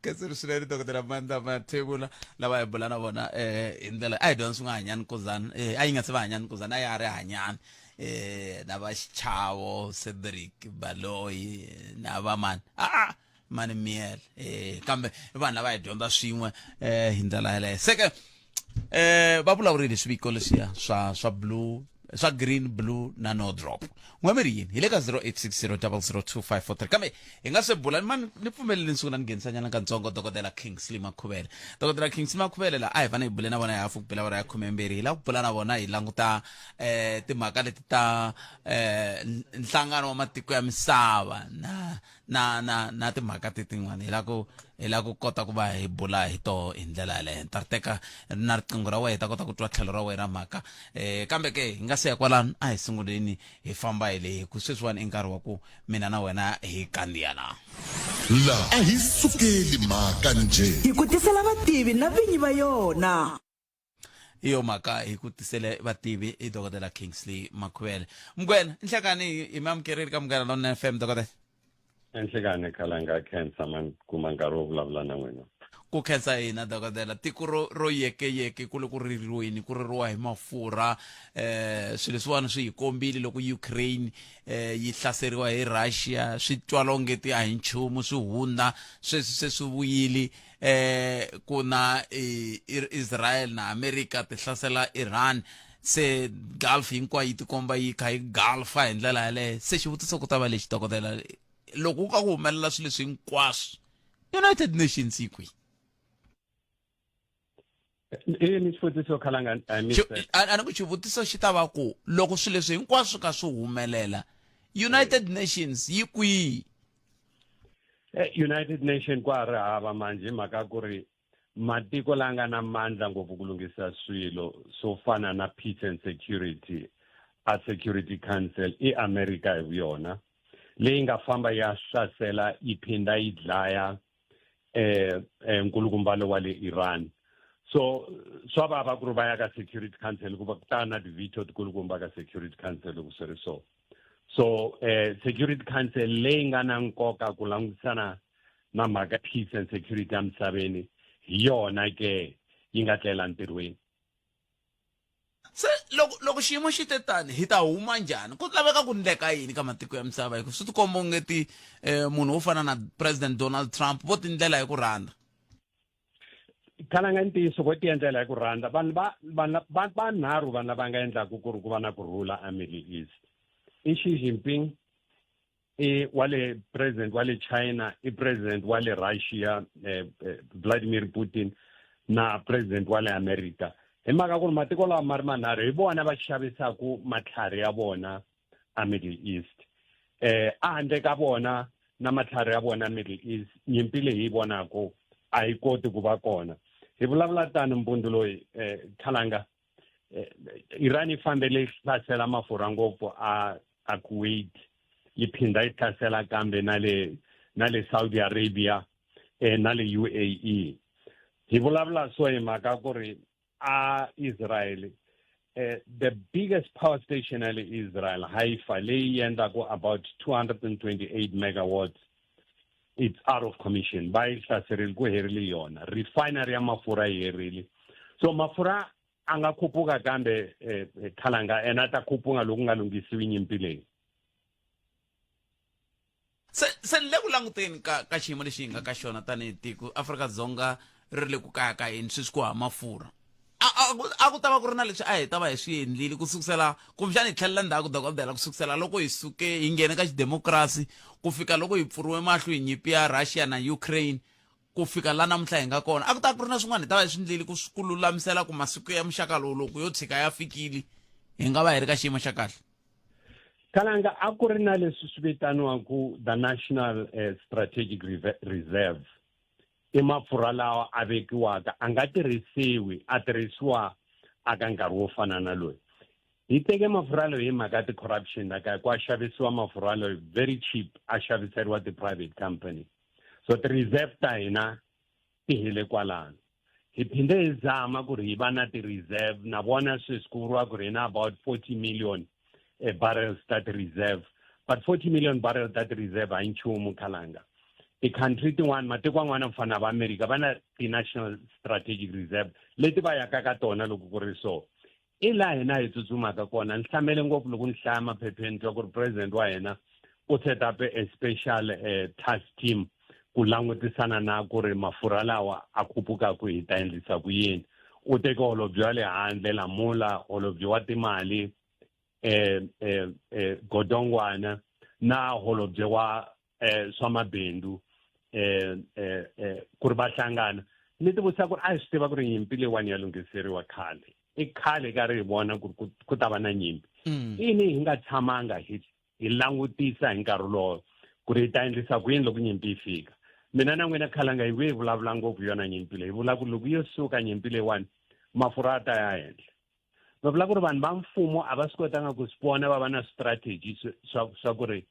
khenseri swinene dokodela Mandla Mathebula lava hi bula na vona eh hi ndlela a hi dyondza swi nga hanyani kuzani eh a yi nga se va hanyani kuzani a ya ri hanyani eh na va Xichavo Cedric Baloyi na va mani a mani miyele eh kambe i vanhu lava hi dyondza swin'we eh hi ndlela yeleyo se ke eh va vulavurile swiviko leswiya swa swa blue swa green blue na no drop n'we mi ri yini hi le ka 0860002543 kambe hi nga se bula mani ni pfumeleli ni sungula ni nghenisanyana katsongo dokodela Kingsley Makhuvele. Dokodela Kingsley Makhuvele la a hi fanele hi bule na vona hi hafu ku bela awara ya khumembirhi hi lava ku bula na vona hi languta eh timhaka leti ta eh nhlangano wa matiko ya misava na na na na timhaka ti tin'wana hi la ku hi la ku kota ku va hi bula hi toho hi ndlela yaleyo ta ri teka na riqingho ra wena hi ta kota ku twa tlhelo ra wena mhaka um kambe ke hi nga se ya kwalano a hi sunguleni hi famba hi leyi ku sweswiwani i nkarhi wa ku mina na wena hi kandziya la La a hi sukeli mhaka njhe. Hi ku tisela vativi na vinyi va yona. Hi yo mhaka hi ku tisele vativi i dokodela Kingsley Makhuvele. Mugwena, nhlekani hi mi amukerile ka Munghana Lonene FM dokodela. Enhlekani khalanga khensa man kuma nkarhi wo vulavula na n'wina. Ku khensa hina dokodela. Tiko ro ro yekeyeke ku le ku ririweni ku ririwa hi mafurha eh swilo leswiwani swi hi kombile loko Ukraine eh yi hlaseriwa hi Russia swi twala ongeti a hi nchumu swi hundza sweswi se swi vuyile eh ku na Israel na America ti hlasela Iran se Gulf hinkwayo yi tikomba yi kha yi gulfa hi ndlela yaleyo se xivutiso ku ta va lexi dokodela loko ku ka ku humelela swilo leswi hinkwaswo United Nations yi kwihi? I yini xivutiso khalanga I missed that. A ni ku xivutiso xi ta va ku loko swilo leswi hinkwaswo ka swi humelela United Nations yi kwihi? United Nation kwa ha ri hava manjhe hi mhaka ku ri matiko la nga na mandla ngopfu ku lunghisa swilo swo fana na peace and security a Security Council i America hi vuyona leyi nga famba ya hlasela yi phinda yi dlaya eh, eh nkulukumbalo wa le Iran so swa vava ku ri va ya ka Security Council hikuva ku ta na ti-veto tikulukumba ka Security Council loko swi ri so. So Security Council leyi nga na nkoka ku langutisana na mhaka peace and security emisaveni hi yona ke yi nga tlela ntirhweni. Se loko loko xiyimo xi te tani hi ta huma njhani? Ku laveka ku ndleka yini ka matiko ya misava hi ku swi tikomba ongeti munhu wo fana na President Donald Trump vo tindlela hi ku rhandza? Khalanga ntiyiso vo tiendlela hi ku rhandza vanhu va vanhu va vanharhu vanhu lava nga endlaku ku ri ku va na ku rhula a Middle East i Xi Jinping i wa le president wa le China i president wa le Russia Vladimir Putin na president wa le America hi mhaka ku ri matiko lawa ma ri manharhu hi vona va xavisaku matlhari ya vona a Middle East a handle ka vona na matlhari ya vona Middle East nyimpi leyi hi vonaku a yi koti ku va kona hi vulavula tani mbundu loyi khalanga Iran yi fambele yi hlasela mafurha ngopfu a a Kuwait yi phinda yi hlasela kambe na le na le Saudi Arabia na le UAE hi vulavula so hi mhaka ku ri a Israel the biggest power station ya le Israel Haifa leyi endlaku about 228 megawatts it's out of commission va yi hlaserile ku herile yona refinery ya mafurha yi herile so mafurha a nga khupuka kambe khalanga ene a ta khupuka loko nga lunghisiwi nyimpi leyi. Se se ni le ku languteni ka ka xiyimo lexi hi nga ka xona tanihi tiko Afrika-Dzonga ri le ku kayakayeni sweswi ku hava mafurha a a ku a ku ta va ku ri na leswi a hi ta va hi swi endlile ku sukusela kumbexana hi tlhelela ndzhaku dokodela ku sukusela loko hi suke hi nghene ka xidemokirasi ku fika loko hi pfuriwe mahlo hi nyimpi ya Russia na Ukraine ku fika la namuntlha hi nga kona a ku ta ku ri na swin'wana hi ta va hi swi ndlile ku ku lulamisela ku masiku ya muxaka lowu loko yo tshika ya fikile hi nga va hi ri ka xiyimo xa kahle. Kalanga a ku ri na leswi swi vitaniwaku the National Strategic Reserve i mafurha lawa a vekiwaka a nga tirhisiwi a tirhisiwa aka nkarhi wo fana na loyi hi teke mafurha loyi hi mhaka ya ti-corruption la kaya ku a xavisiwa mafurha loyi very cheap a xaviseriwa ti-private company so ti-reserve ta hina ti hele kwalano hi phinde hi zama ku ri hi va na ti-reserve na vona sweswi ku vuriwa ku ri hi na about 40 million barrels ta ti-reserve but 40 million barrels ta ti-reserve a yi nchumu khalanga ti-country tin'wana matiko an'wana ku fana na va America va na ti-national strategic reserve leti va yaka ka tona loko ku ri so I laha hina hi tsutsumaka kona. Ni hlamele ngopfu loko ni hlaya maphepheni twa ku ri president wa hina u set up a special task team ku langutisana na ku ri mafurha lawa a khupukaka hi ta endlisa ku yini. U teke holobye wa le handle Lamula, holobye wa timali Godongwana na holobye wa swa mabindzu ku ri va hlangana. Ni tivutisa ku ri a hi swi tiva ku ri nyimpi leyiwani ya lunghiseriwa khale. I khale ka ri hi vona ku ri ku ta va na nyimpi. Yini hi nga tshamanga hi hi langutisa hi nkarhi lowo ku ri hi ta endlisa ku yini loko nyimpi yi fika. Mina na n'wina khalanga hi vuye hi vulavula ngopfu yona nyimpi leyi. Hi vula ku loko yo suka nyimpi leyiwani mafurha ya ta ya henhla. Va vula ku ri vanhu va mfumo a va swi kotanga ku swi vona va va na strategy swa swa ku ri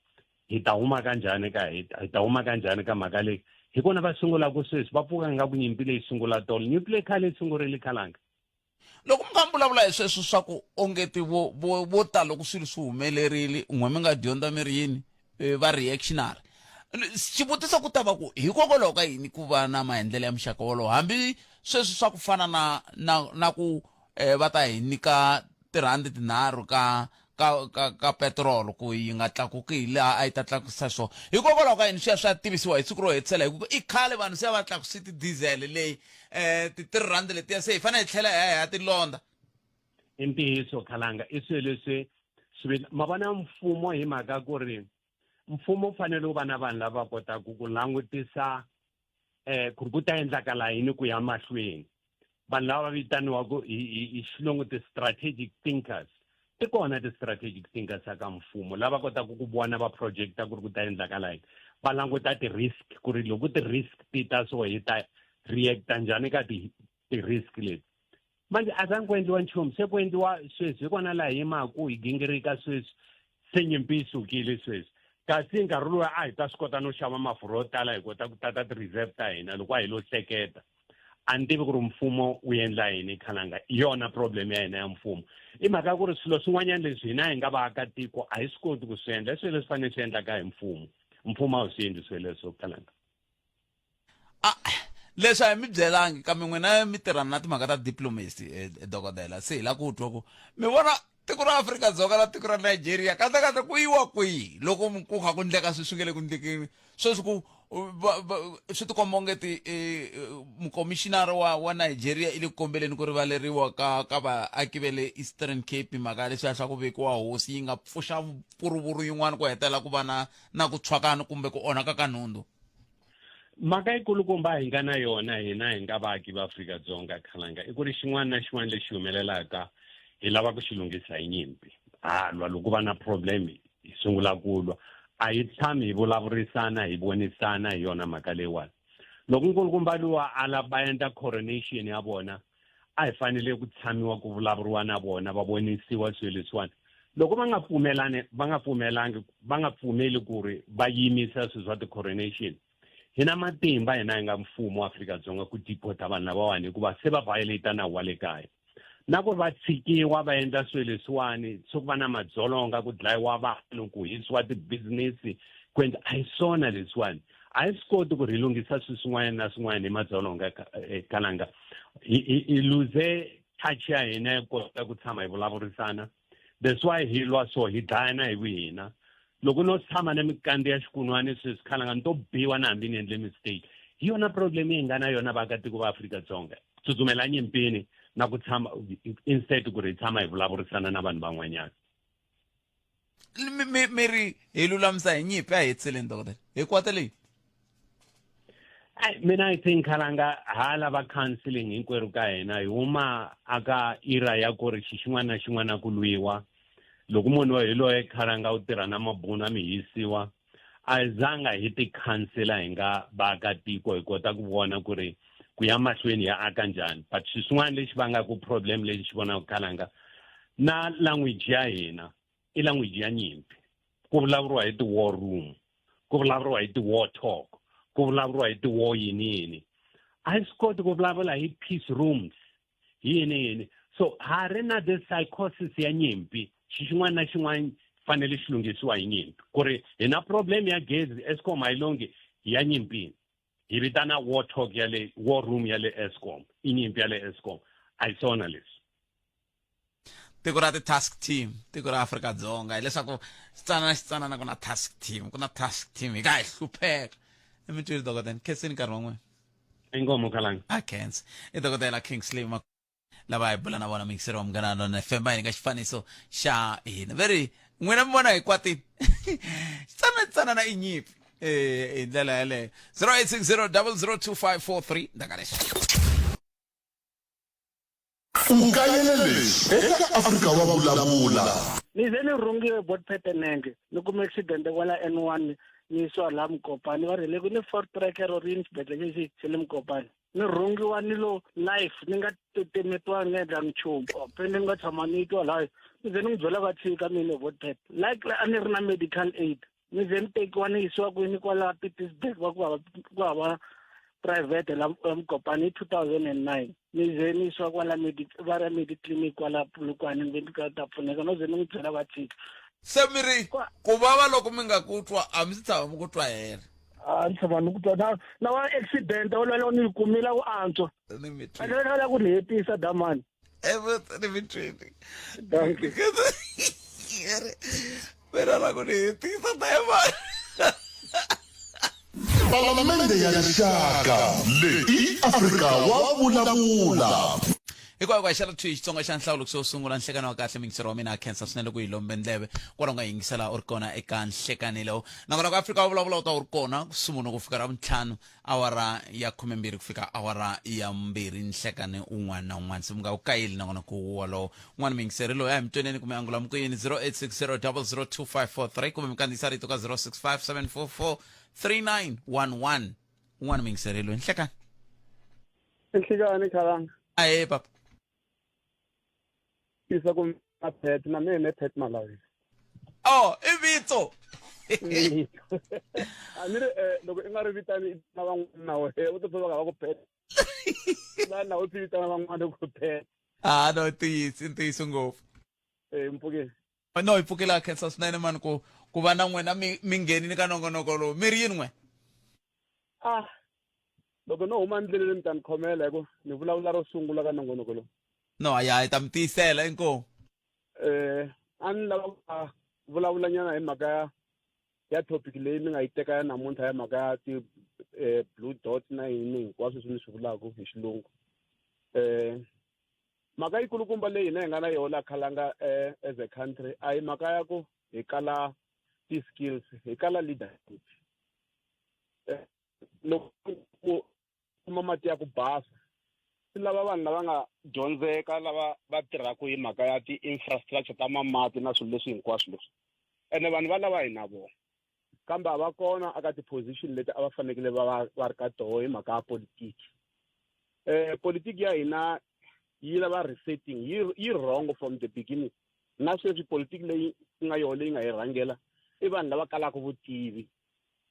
hi ta huma ka njhani ka hi ta huma ka njhani ka mhaka leyi hi kona va sungulaka sweswi va pfuka nga ku nyimpi leyi sungula tolo nyimpi leyi khale yi sungurile khalanga. Loko mi kha mi vulavula hi sweswo swa ku ongeti vo vo vo ta loko swilo swi humelerile n'we mi nga dyondza mi ri yini va reactionary xivutiso ku ta va ku hikokwalaho ka yini ku va na maendlelo ya muxaka wolowo hambi sweswi swa ku fana na na na ku va ta hi nyika tirhandi tinharhu ka ka ka ka petirolo ku yi nga tlakuki hi laha a yi ta tlakusa swona hikokwalaho ka yini swi ya swi ya tivisiwa hi siku ro hetisela hi ku i khale vanhu se va tlakuse ti-diesel leyi ti-three rand letiya se hi fanele hi tlhela hi ya hi ya ti londza. I ntiyiso khalanga i swilo leswi swi ma vona mfumo hi mhaka ku ri mfumo wu fanele wu va na vanhu lava kotaka ku langutisa ku ri ku ta endlakala yini ku ya mahlweni vanhu lava va vitaniwaka hi hi xilungu ti-strategic thinkers ti kona ti-strategic thinkers ka mfumo lava kotaka ku vona va projecta ku ri ku ta endlakala yini va languta ti-risk ku ri loko ti-risk ti ta so hi ta reacta njhani ka ti-risk leti manje a zangi ku endliwa nchumu se ku endliwa sweswi hi kona laha hi yimaku hi gingirika sweswi se nyimpi yi sukile sweswi kasi nkarhi lowu a hi ta swi kota no xava mafurha yo tala hi kota ku tata ti-reserve ta hina loko a hi lo hleketa. A ni tivi ku ri mfumo wu endla yini khalanga hi yona problem ya hina ya mfumo i mhaka ya ku ri swilo swin'wanyana leswi hina hi nga vaakatiko a hi swi koti ku swi endla i swilo leswi fanele swi endlaka hi mfumo mfumo a wu swi endli swilo leswo khalanga ah, leswi a hi mi byelangi kambe n'wina mi tirhana na timhaka ta diplomacy eh, eh, dokodela se hi la ku twa ku mi vona tiko ra Afrika-Dzonga na tiko ra Nigeria kahlekahle ku yiwa kwihi loko ku kha ku ndleka sweswi nge le ku ndlekeni sweswi ku swi tikomba onge ti e, mukomishinara wa wa Nigeria i le ku kombeleni ku rivaleriwa ka ka vaaki va le Eastern Cape mhaka leswiya swa ku vekiwa hosi yi nga pfuxa puruvuru yin'wana ku hetelela ku va na na ku tshwakana kumbe ku onhaka ka nhundzu mhaka yikulukumba hi nga na yona hina hi nga vaaki va Afrika-Dzonga khalanga i ku ri xin'wana na xin'wana lexi humelelaka hi lava ku xi lunghisa hi nyimpi ha lwa loko va na problem hi sungula ku lwa a hi tshami hi vulavurisana hi vonisana hi yona mhaka leyiwani loko nkulukumba luwa a lava va endla coronation ya vona a hi fanele ku tshamiwa ku vulavuriwa na vona va vonisiwa swilo leswiwani loko va nga pfumelani va nga pfumelangi va nga pfumeli ku ri va yimisa swilo swa ti-coronation hi na matimba hina hi nga mfumo wa Afrika-Dzonga ku deport vanhu lavawani hikuva se va violate nawu wa le kaya na ku ri va tshikiwa va endla swilo leswiwani swo ku va na madzolonga ku dlayiwa vanhu ku hisiwa tibizinisi ku endla a hi swona leswiwani a hi swi koti ku ri hi lunghisa swilo swin'wana na swin'wana hi madzolonga kalanga hi luze touch ya hina yo kota ku tshama hi vulavurisana that's why hi lwa so hi dlayana hi vuhina loko no tshama na mikandzi ya xikunwani sweswi khalanga ni to biwa na hambi ni endle mistake hi yona problem yi nga na yona vaakatiko va Afrika-Dzonga tsutsumela nyimpini na ku tshama instead ku ri hi tshama hi vulavurisana na vanhu van'wanyana mi mi mi ri hi lulamisa hi nyimpi a hi hetiseleni dokodela hi kwata leyi Ai, mina I think khalanga ha lava counseling hinkwerhu ka hina hi huma aka era ya ku ri xi xin'wana na xin'wana ku lwiwa loko munhu hi loye khalanga u tirha na mabunu a mi hisiwa a hi zanga hi ti khansela hi nga vaakatiko hi kota ku vona ku ri ku ya mahlweni ya aka njhani but xi xin'wana lexi vangaka problem lexi xi vonaka khalanga na language ya hina i language ya nyimpi ku vulavuriwa hi ti-war room ku vulavuriwa hi ti-war talk ku vulavuriwa hi ti-war yini yini a hi swi koti ku vulavula hi peace rooms yini yini so ha ri na this psychosis ya nyimpi xi xin'wana na xin'wana fanele xi lunghisiwa hi nyimpi ku ri hi na problem ya gezi Eskom a yi longhi ya nyimpini hi vitana war talk ya le war room ya le Eskom i nyimpi ya le Eskom a hi swona leswi tiko ra ti-task team tiko ra Afrika-Dzonga hileswaku xitsanana xitsanana ku na task team ku na task team hi ka hi hlupheka emitwini dokodela khensini nkarhi wa n'wina inkomo khalanga a khensa i dokodela Kingsley lava hi bula na vona muyingiseri wa Munghana Lonene FM va hi nyika xifaniso xa hina ve ri n'wina mi vona hi kwatini xitsanana xitsanana i nyimpi eh hi ndlela yaleyo 0860 002543 ndaka lexi U kayele leswi eka Afrika wa vulavula. Ni ze ni rhungiwe bot petenenge ni kume accident kwala N1 ni yisiwa laha Mukopani va ri le ku ni Ford Tracker or yini xibedhlele lexi xa le Mukopani ni rhungiwa ni lo life ni nga tetemetiwa ni nga endlangi nchumu pende ni nga tshama ni twa laha ni ze ni n'wi byela va tshika mina bot pet like a ni ri na medical aid ni ze ni tekiwa ni yisiwa kwini kwala Pietersburg va ku hava ku hava private la Mokopane hi 2009 ni ze ni yisiwa kwala va ra mediclinic kwala Polokwane ni ve ni ka ta pfuneka no ze ni n'wi byela va tshika se mi ri ku vava loko mi nga ku twa a mi si tshama mi ku twa hela a ni tshama ni ku twa na na wa accident wolowo ni yi kumile ku antswa a ni la ku ni hetisa damani Everything in between. Dankie. Mina la ku ni hetisa dayimani. Palamende ya Rixaka leyi i Afrika wa vulavula. Hikwalaho ka xana thwi Xitsonga xa nhlawulo ku sungula nhlekani wa kahle mingisero wa mina a khensa swinene loko yi lombe ndleve kwala u nga yingisela u ri kona eka nhlekani lowu nakona ku Afrika wa vulavula u ta u ri kona ku sungula ku fika ra vuntlhanu awara ya khumembirhi ku fika awara ya mbirhi nhlekani un'wana na un'wana se mi nga wu kayeli nakona ku wolowo un'wana muyingiseri loyi a hi mi tweneni kumbe angula mi ku yini 0860 002543 kumbe mi kandziyisa rito ka 065 744 3911 un'wana muyingiseri loyi nhlekani Nhlekani khalanga ahe papa tisa ku na pet na mina ne pet malawi oh i vito a ni ri eh, loko i nga ri vitani na van'wana na wehe u ta va va ku pet La na u tivitana van'wana ku phela. Ah no, ntiyiso, ntiyiso ngopfu. Eh mpfukeni. No, hi pfukile a khensa swinene mani ku ku va na n'wina mi mi nghenini ka nongonoko lowu. Mi ri yini n'we? Ah. Loko no huma ndleleni mi ta ni khomela hi ku ni vulavula ro sungula ka nongonoko lowu. No, ya hi ta mi tiyisela inkomu. Eh a ni lava ku vulavula nyana hi mhaka ya ya topic leyi mi nga yi teka ya namuntlha ya mhaka ya ti eh, blue dot na yini hinkwaswo leswi mi swi vulaka hi xilungu eh mhaka yikulukumba leyi hina hi nga na yona la khalanga eh, as a country a hi mhaka ya ku hi kala ti-skills hi kala leadership eh, loko ku kuma mati ya ku basa swi lava vanhu lava nga dyondzeka lava va tirhaka hi mhaka ya ti-infrastructure ta mamati na swilo leswi hinkwaswo leswi ene vanhu va lava hi na vona kambe a va kona aka ti-position leti a va fanekele va va va ri ka toho hi mhaka ya politiki eh politiki ya hina yi lava resetting yi yi wrong from the beginning na sweswi politiki leyi ku nga yona leyi nga hi rhangela i vanhu lava kalaka vutivi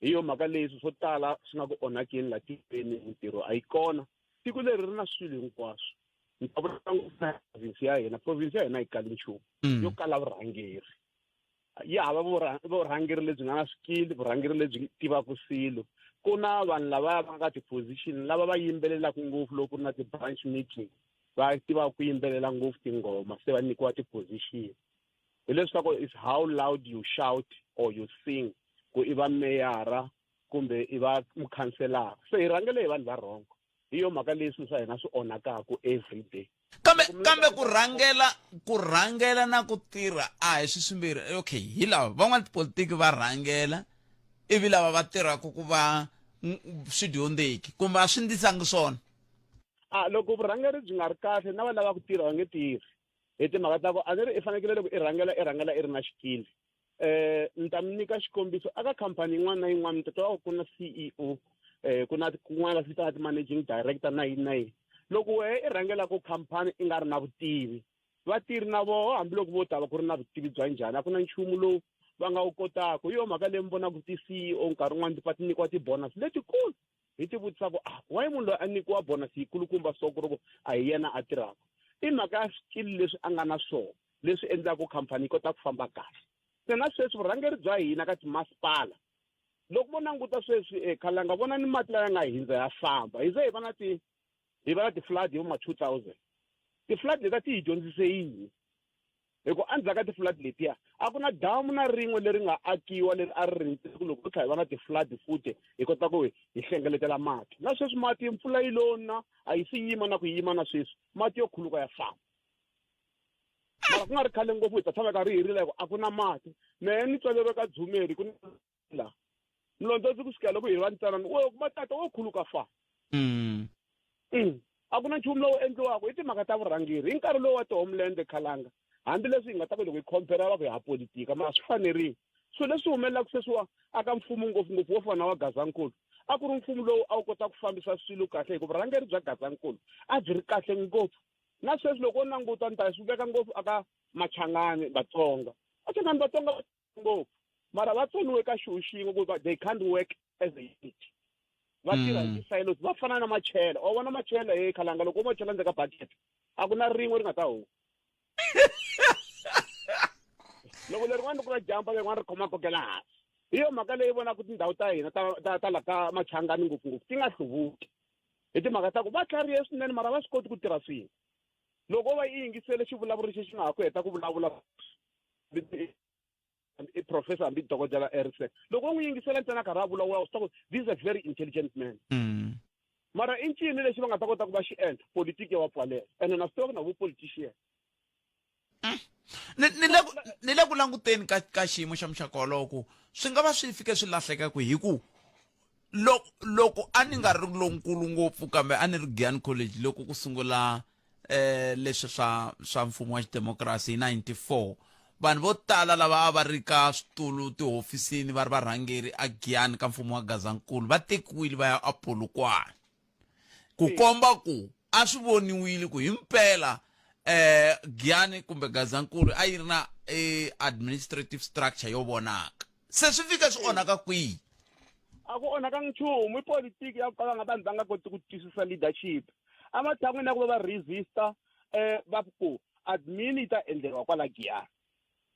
hi yo mhaka leyi swilo swo tala swi nga ku onhakeni la tikweni mintirho a yi kona tiko leri ri na swilo hinkwaswo ni ta vula ngopfu na province ya hina province ya hina yi kali nchumu yo kala vurhangeri yi hava vurhangeri lebyi nga na swikili vurhangeri lebyi tivaka swilo ku na vanhu lava va nga ka ti-position lava va yimbelelaka ngopfu loko ku ri na ti-branch meeting va tivaka ku yimbelela ngopfu tinghoma se va nyikiwa ti-position hileswaku is how loud you shout or you sing ku i va meyara kumbe i va mukhanselara se hi rhangele hi vanhu va wrong hi yo mhaka leyi swilo swa hina swi onhakaku every day kambe kambe ku rhangela ku rhangela na ku tirha a hi swi swimbirhi okay hi lava van'wana tipolitiki va rhangela ivi lava va tirhaka ku va swidyondzeki kumbe a swi ndlisangi swona a loko vurhangeri byi nga ri kahle na va lava ku tirha va nge tirhi hi timhaka ta ku a ni ri i fanekele loko i rhangela i rhangela i ri na xikili eh ni ta mi nyika xikombiso aka khampani yin'wana na yin'wana mi ta twa ku na CEO eh ku na kun'wana va vitana ti-managing director na yini na yini loko wehe i rhangelaka khampani i nga ri na vutivi vatirhi na voho hambiloko vo tava ku ri na vutivi bya njhani a ku na nchumu lowu va nga wu kotaka hi yo mhaka leyi mi vonaka ti-CEO nkarhi wun'wana ti pfa ti nyikiwa ti-bonus letikulu hi ti vutisa ku ah why munhu loyi a nyikiwa bonus yikulukumba so ku ri ku a hi yena a tirhaka i mhaka ya swikili leswi a nga na swona leswi endlaka khampani yi kota ku famba kahle se na sweswi vurhangeri bya hina ka timasipala loko vo languta sweswi e khalanga vona ni mati laya nga hindza ya famba hi ze hi va na ti hi va na ti-flood hi vo ma 2000 ti-flood leti ti hi dyondzise yini hi ku endzhaku ka ti-flood letiya a ku na damu na rin'we leri nga akiwa leri a ri rindzile ku loko ko tlha hi va na ti-flood futhi hi kota ku hi hlengeletela mati na sweswi mati mpfula yi lo na a yi si yima na ku yima na sweswi mati yo khuluka ya famba mara ku nga ri khale ngopfu hi ta tshama karhi hi rila hi ku a ku na mati mehe ni tswaleriwe ka dzumeri ku na la mlondzozi ku sukela loko hi va ntsanana wo matata wo khuluka fa A ku na nchumu lowu endliwaka i timhaka ta vurhangeri hi nkarhi lowu wa ti-homeland khalanga hambileswi hi nga ta ku loko hi compare va ku hi ha politika mara swi fanerile swilo leswi humelelaka sweswiwa aka mfumo ngopfungopfu wo fana wa Gazankulu a ku ri mfumo lowu a wu kota ku fambisa swilo kahle hikuva vurhangeri bya Gazankulu a byi ri kahle ngopfu na sweswi loko wo languta ni ta swi veka ngopfu aka Machangani Vatsonga Machangani Vatsonga ngopfu mara va tsoniwe ka xilo xin'we ku they can't work as a unit va tirha hi ti-silos va fana na machela wa vona machela he khalanga loko wo machela ndzeni ka bucket a ku na rin'we ri nga ta huma loko lerin'wana loko ra jampa lerin'wana ri khoma kokela hansi hi yo mhaka leyi vonaka tindhawu ta hina ta ta ta la ka machangani ngopfungopfu ti nga hluvuki hi timhaka ta ku va tlharihe swinene mara va swi koti ku tirha swin'we loko va yi yingisele xivulavuri xi xi nga ha ku heta ku vulavula i professor hambi dokodela Erikson loko u n'wi yingisela ntsena karhi a vulavula u swi ku this is a very intelligent man mara i ncini lexi va nga ta kota ku va xi endla politiki ya wa pfalela ene na swi tiva ku na vo politician ni ni le ku ni le ku languteni ka ka xiyimo xa muxaka wolowo ku swi nga va swi fike swi lahleka ku hi ku loko loko a ni nga ri lonkulu ngopfu kambe a ni ri Giyani College loko ku sungula eh leswi swa swa mfumo wa xidemokirasi hi 94 vanhu vo tala lava a va ri ka switulu tihofisini va ri varhangeri a Giyani ka mfumo wa Gazankulu va tekiwile va ya aPolokwane ku komba ku a swi voniwile ku himpela eh Giyani kumbe Gazankulu a yi ri na eh, administrative structure yo vonaka se swi fika swi onhaka kwihi a ku onhaka nchumu i politiki ya ku kala nga vanhu va nga koti ku twisisa leadership. Ematshan'wini ya ku va va resist-a va ku admin yi ta endleriwa kwala Giyani.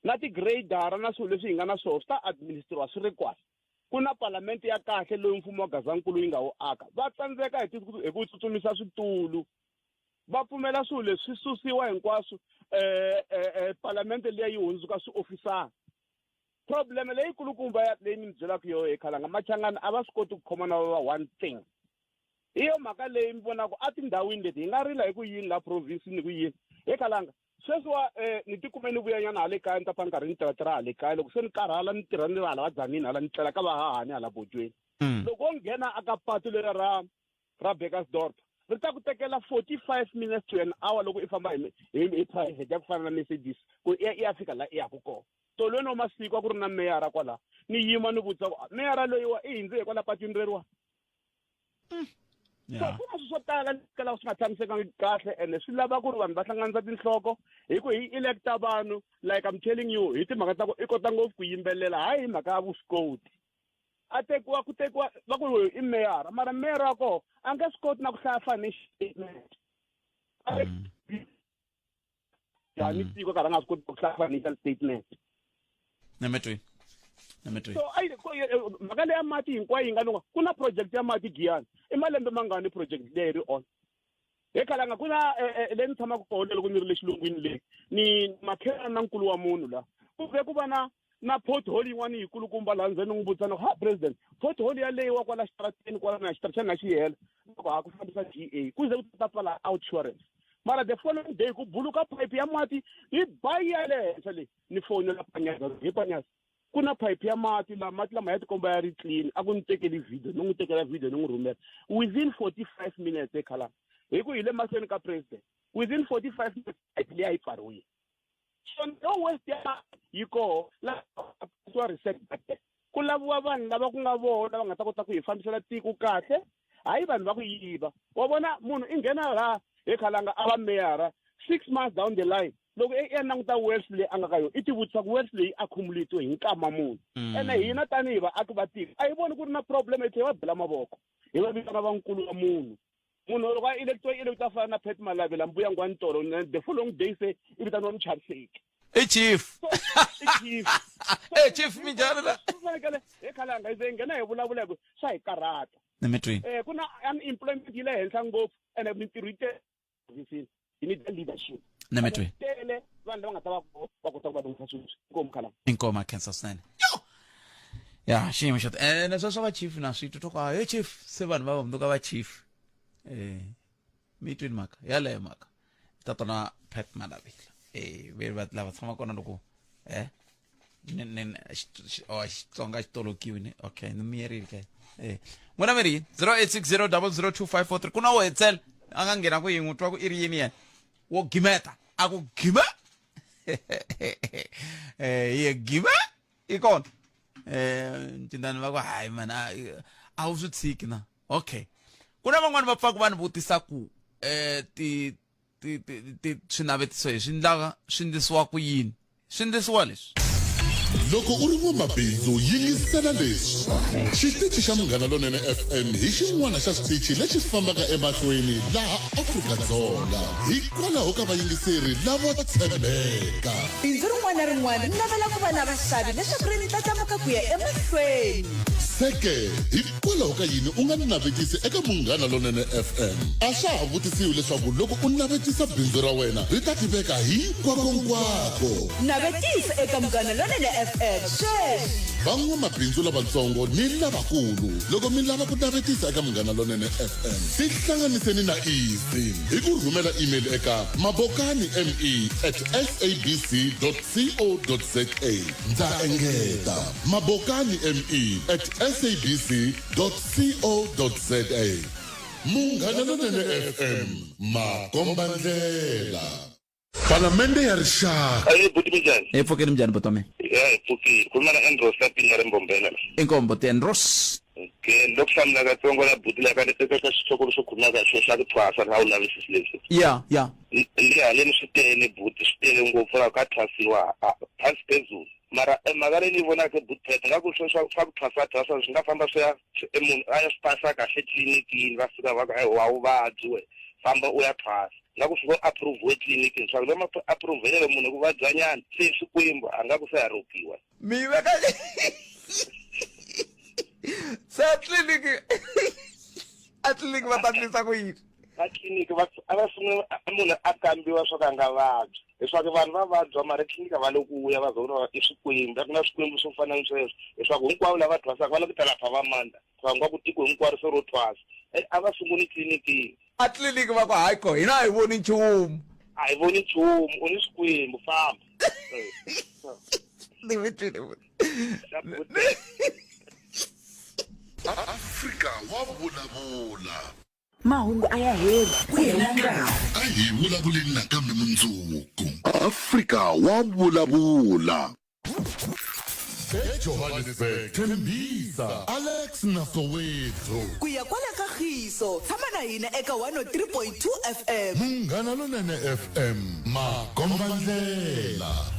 Na ti-grader na swilo leswi hi nga na swona swi ta administriwa swi ri kwala. Ku na palamende ya kahle loyi mfumo wa Gazankulu yi nga wu aka. Va tsandzeka hi hi ku tsutsumisa switulu. Va pfumela swilo leswi swi susiwa hinkwaswo palamende liya yi hundzuka swiofisana. Problem leyikulukumba leyi ni mi byelaka yoho he Khalanga, Machangani a va swi koti ku khomana va va one thing. Hi yo mhaka leyi mi vonaka etindhawini leti hi nga rila hi ku yini laha province-ni ku yini. He Khalanga, sweswiwa ni tikume ni vuyanyana hala kaya ni ta pfa ni karhi ni tirhatirha hala kaya loko se ni karhala ni tirha ni ri hala va Dzanini hala ni tlela ka vahahani hala Botweni. Loko wo nghena aka patu leriya ra ra Burgersdorp ri ta ku tekela 45 minutes to an hour loko i famba hi hi private ya ku fana na Mercedes ku i ya fika la i yaku kona. Tolweni wa masiku a ku ri na meyara kwala ni yima ni vutisa ku meyara loyiwa i hindze hi kwala patwini reriwa. So ku na swilo swo tala leswi kalaka swi nga tshamisekangiki kahle ene swi lava ku ri vanhu va hlanganisa tinhloko hi ku hi electa vanhu like I'm telling you hi timhaka ta ku i kota ngopfu ku yimbelela hayi hi mhaka ya vuswikoti. A tekiwa ku tekiwa va ku loyi i meyara mara meyara wa koho a nge swi koti na ku hlaya financial statement. Njhani tiko karhi a nga swi koti ku hlaya financial statement? Nametweni. Nametweni. So ayi mhaka leya mati hinkwayo yi nga lunga. Ku na project ya mati Giyani. I malembe mangani project leyi ri on? He Khalanga ku na le ni tshamaka kona loko ni ri le xilungwini le ni makhelana na nkulu wa munhu la. Ku ve ku va na na pothole yin'wana yikulukumba laha ndzeni n'wi vutisa ni ku ha president pothole yaleyi wa kwala xitarateni kwala na xitarata xa na xi hela loko ha ku fambisa G_A ku ze ku ta pfala outsurance mara the following day ku buluka pipe ya mati yi ba yi ya le henhla leyi ni fonela Panyaza hi Panyaza ku na pipe ya mati la mati lama ya tikomba ya ri clean a ku ni tekeli video ni n'wi tekela video ni n'wi rhumela within 45 minutes ekhalanga hi ku hi le mahlweni ka president within 45 minutes pipe liya yi pfariwile. So no waste ya yi koho la reset button ku laviwa vanhu lava ku nga vona lava nga ta kota ku hi fambisela tiko kahle hayi vanhu va ku yiva. Wa vona munhu i nghena laha hi Khalanga a va meyara 6 months down the line loko i ya languta wealth leyi a nga ka yona i tivutisa ku wealth leyi accumulate hi nkama munhu. Ene hina tanihi vaaki va tiko a hi voni ku ri na problem hi tlhela va bela mavoko hi va vitana vankulu wa munhu. Munhu loko a electiwa i electiwa fana na Pat Malavela mbuya ngwani tolo the following day se i vitaniwa muchaviseki. I chief. So, i chief. Eh chief minjhani la? Fanekele he Khalanga hi ze hi nghena hi vulavula hi ku swa hi karhata. Nametweni. Ku na unemployment yi le henhla ngopfu ene mintirho yi tele provinsini. You need leadership. Nametweni. Tele vanhu lava nga ta va va kota ku va lunghisa swilo. Inkomu Khalanga. Inkomu a khensa swinene. Yo! Ya xiyimo xa ene sweswo va chief na swi twa ku he chief se vanhu va hundzuka va chief. Mi twini mhaka yaleyo mhaka. Tatana Pat Malavila. Ve va lava tshama kona loko ni Xitsonga xi tolokiwe ni okay ni miyerile ke. N'wina mi ri yini? 0860002543 ku na wo hetsela a nga nghena ku yin'we twa ku i ri yini yena wo gimeta a ku gime ye gime i kona ncindani va ku hayi man a wu swi tshiki na okay ku na van'wani va pfaka va ni vutisa ku ti ti ti ti swinavetiso hi swi ndlaka swi ndlisiwa ku yini swi ndlisiwa leswi Loko u ri n'wamabindzu yingisela leswi. Xitichi xa Munghana Lonene FM hi xin'wana xa switichi lexi fambaka emahlweni laha Afrika-Dzonga hikwalaho ka vayingiseri lavo tshembeka. Bindzu rin'wana na rin'wana ri navela ku va na vaxavi leswaku ri ndlandlamuka ku ya emahlweni. Seke, hikwalaho ka yini u nga navetisi eka Munghana Lonene FM? A swa ha vutisiwi leswaku loko u navetisa bindzu ra wena ri ta tiveka hinkwakonkwako. Navetisa eka Munghana Lonene FM sweswi! Van'wamabindzu lavatsongo ni lavakulu, loko mi lava ku navetisa eka Munghana Lonene FM, tihlanganiseni na Easy hi ku rhumela email eka mabokanime at sabc co za. Ndza engeta, mabokanime at sabc co za. Munghana Lonene FM, makombandlela. Palamende ya Rixaka. Ayi buti minjhani? Hi pfukile minjhani buti wa mina? Ya hi pfukile. Khuluma na Andros la Pinya re Mbombela la. Inkomu buti Andros. Okay, ni lo ku hlamula katsongo la buti la ka eka ka xihloko lexo khulumaka hi xona xa ku thwasa ni nga wu lavisisi leswi. Ya, ya. Le haleni swi tele buti, swi tele ngopfu la ka thwasiwa phansi phezulu. Mara e mhaka leyi ni yi vonaka buti Phet nga ku swa swa ku thwasa thwasa swi nga famba swi ya e munhu a ya swi pasa kahle tliliniki va fika va ku wa wu vabyi we. Famba u ya thwasa. Nga ku swi ngo approve tliliniki leswaku va ma approve-ele munhu ku vabyanyana se swikwembu a nga ku se ya ropiwa. Mi yi veka se a tliliniki a tliliniki va ta ndlisa ku yini? A tliliniki va a va sungula munhu a kambiwa swa ku a nga vabyi leswaku vanhu va vabya mara etliliniki a va le ku vuya va za i swikwembu a ku na swikwembu swo fana ni sweswo leswaku hinkwavo lava thwasaka va lava ku ta lapha va mandla va nga ku tiko hinkwaro se ro thwasa a va sunguli tliliniki. A tliliniki va ku hayi ko hina a hi voni nchumu. A hi voni nchumu u ni swikwembu famba. Ni mi twile. Afrika wa vulavula. Mahungu a ya heli ku hela nkarhi. A hi vulavuleni nakambe mundzuku. Afrika wa vulavula. EJohannesburg, Tembisa, Alex na Soweto. Ku ya kwala ka Khiso, tshama na hina eka 103.2 FM. Munghana Lonene FM, makombandlela.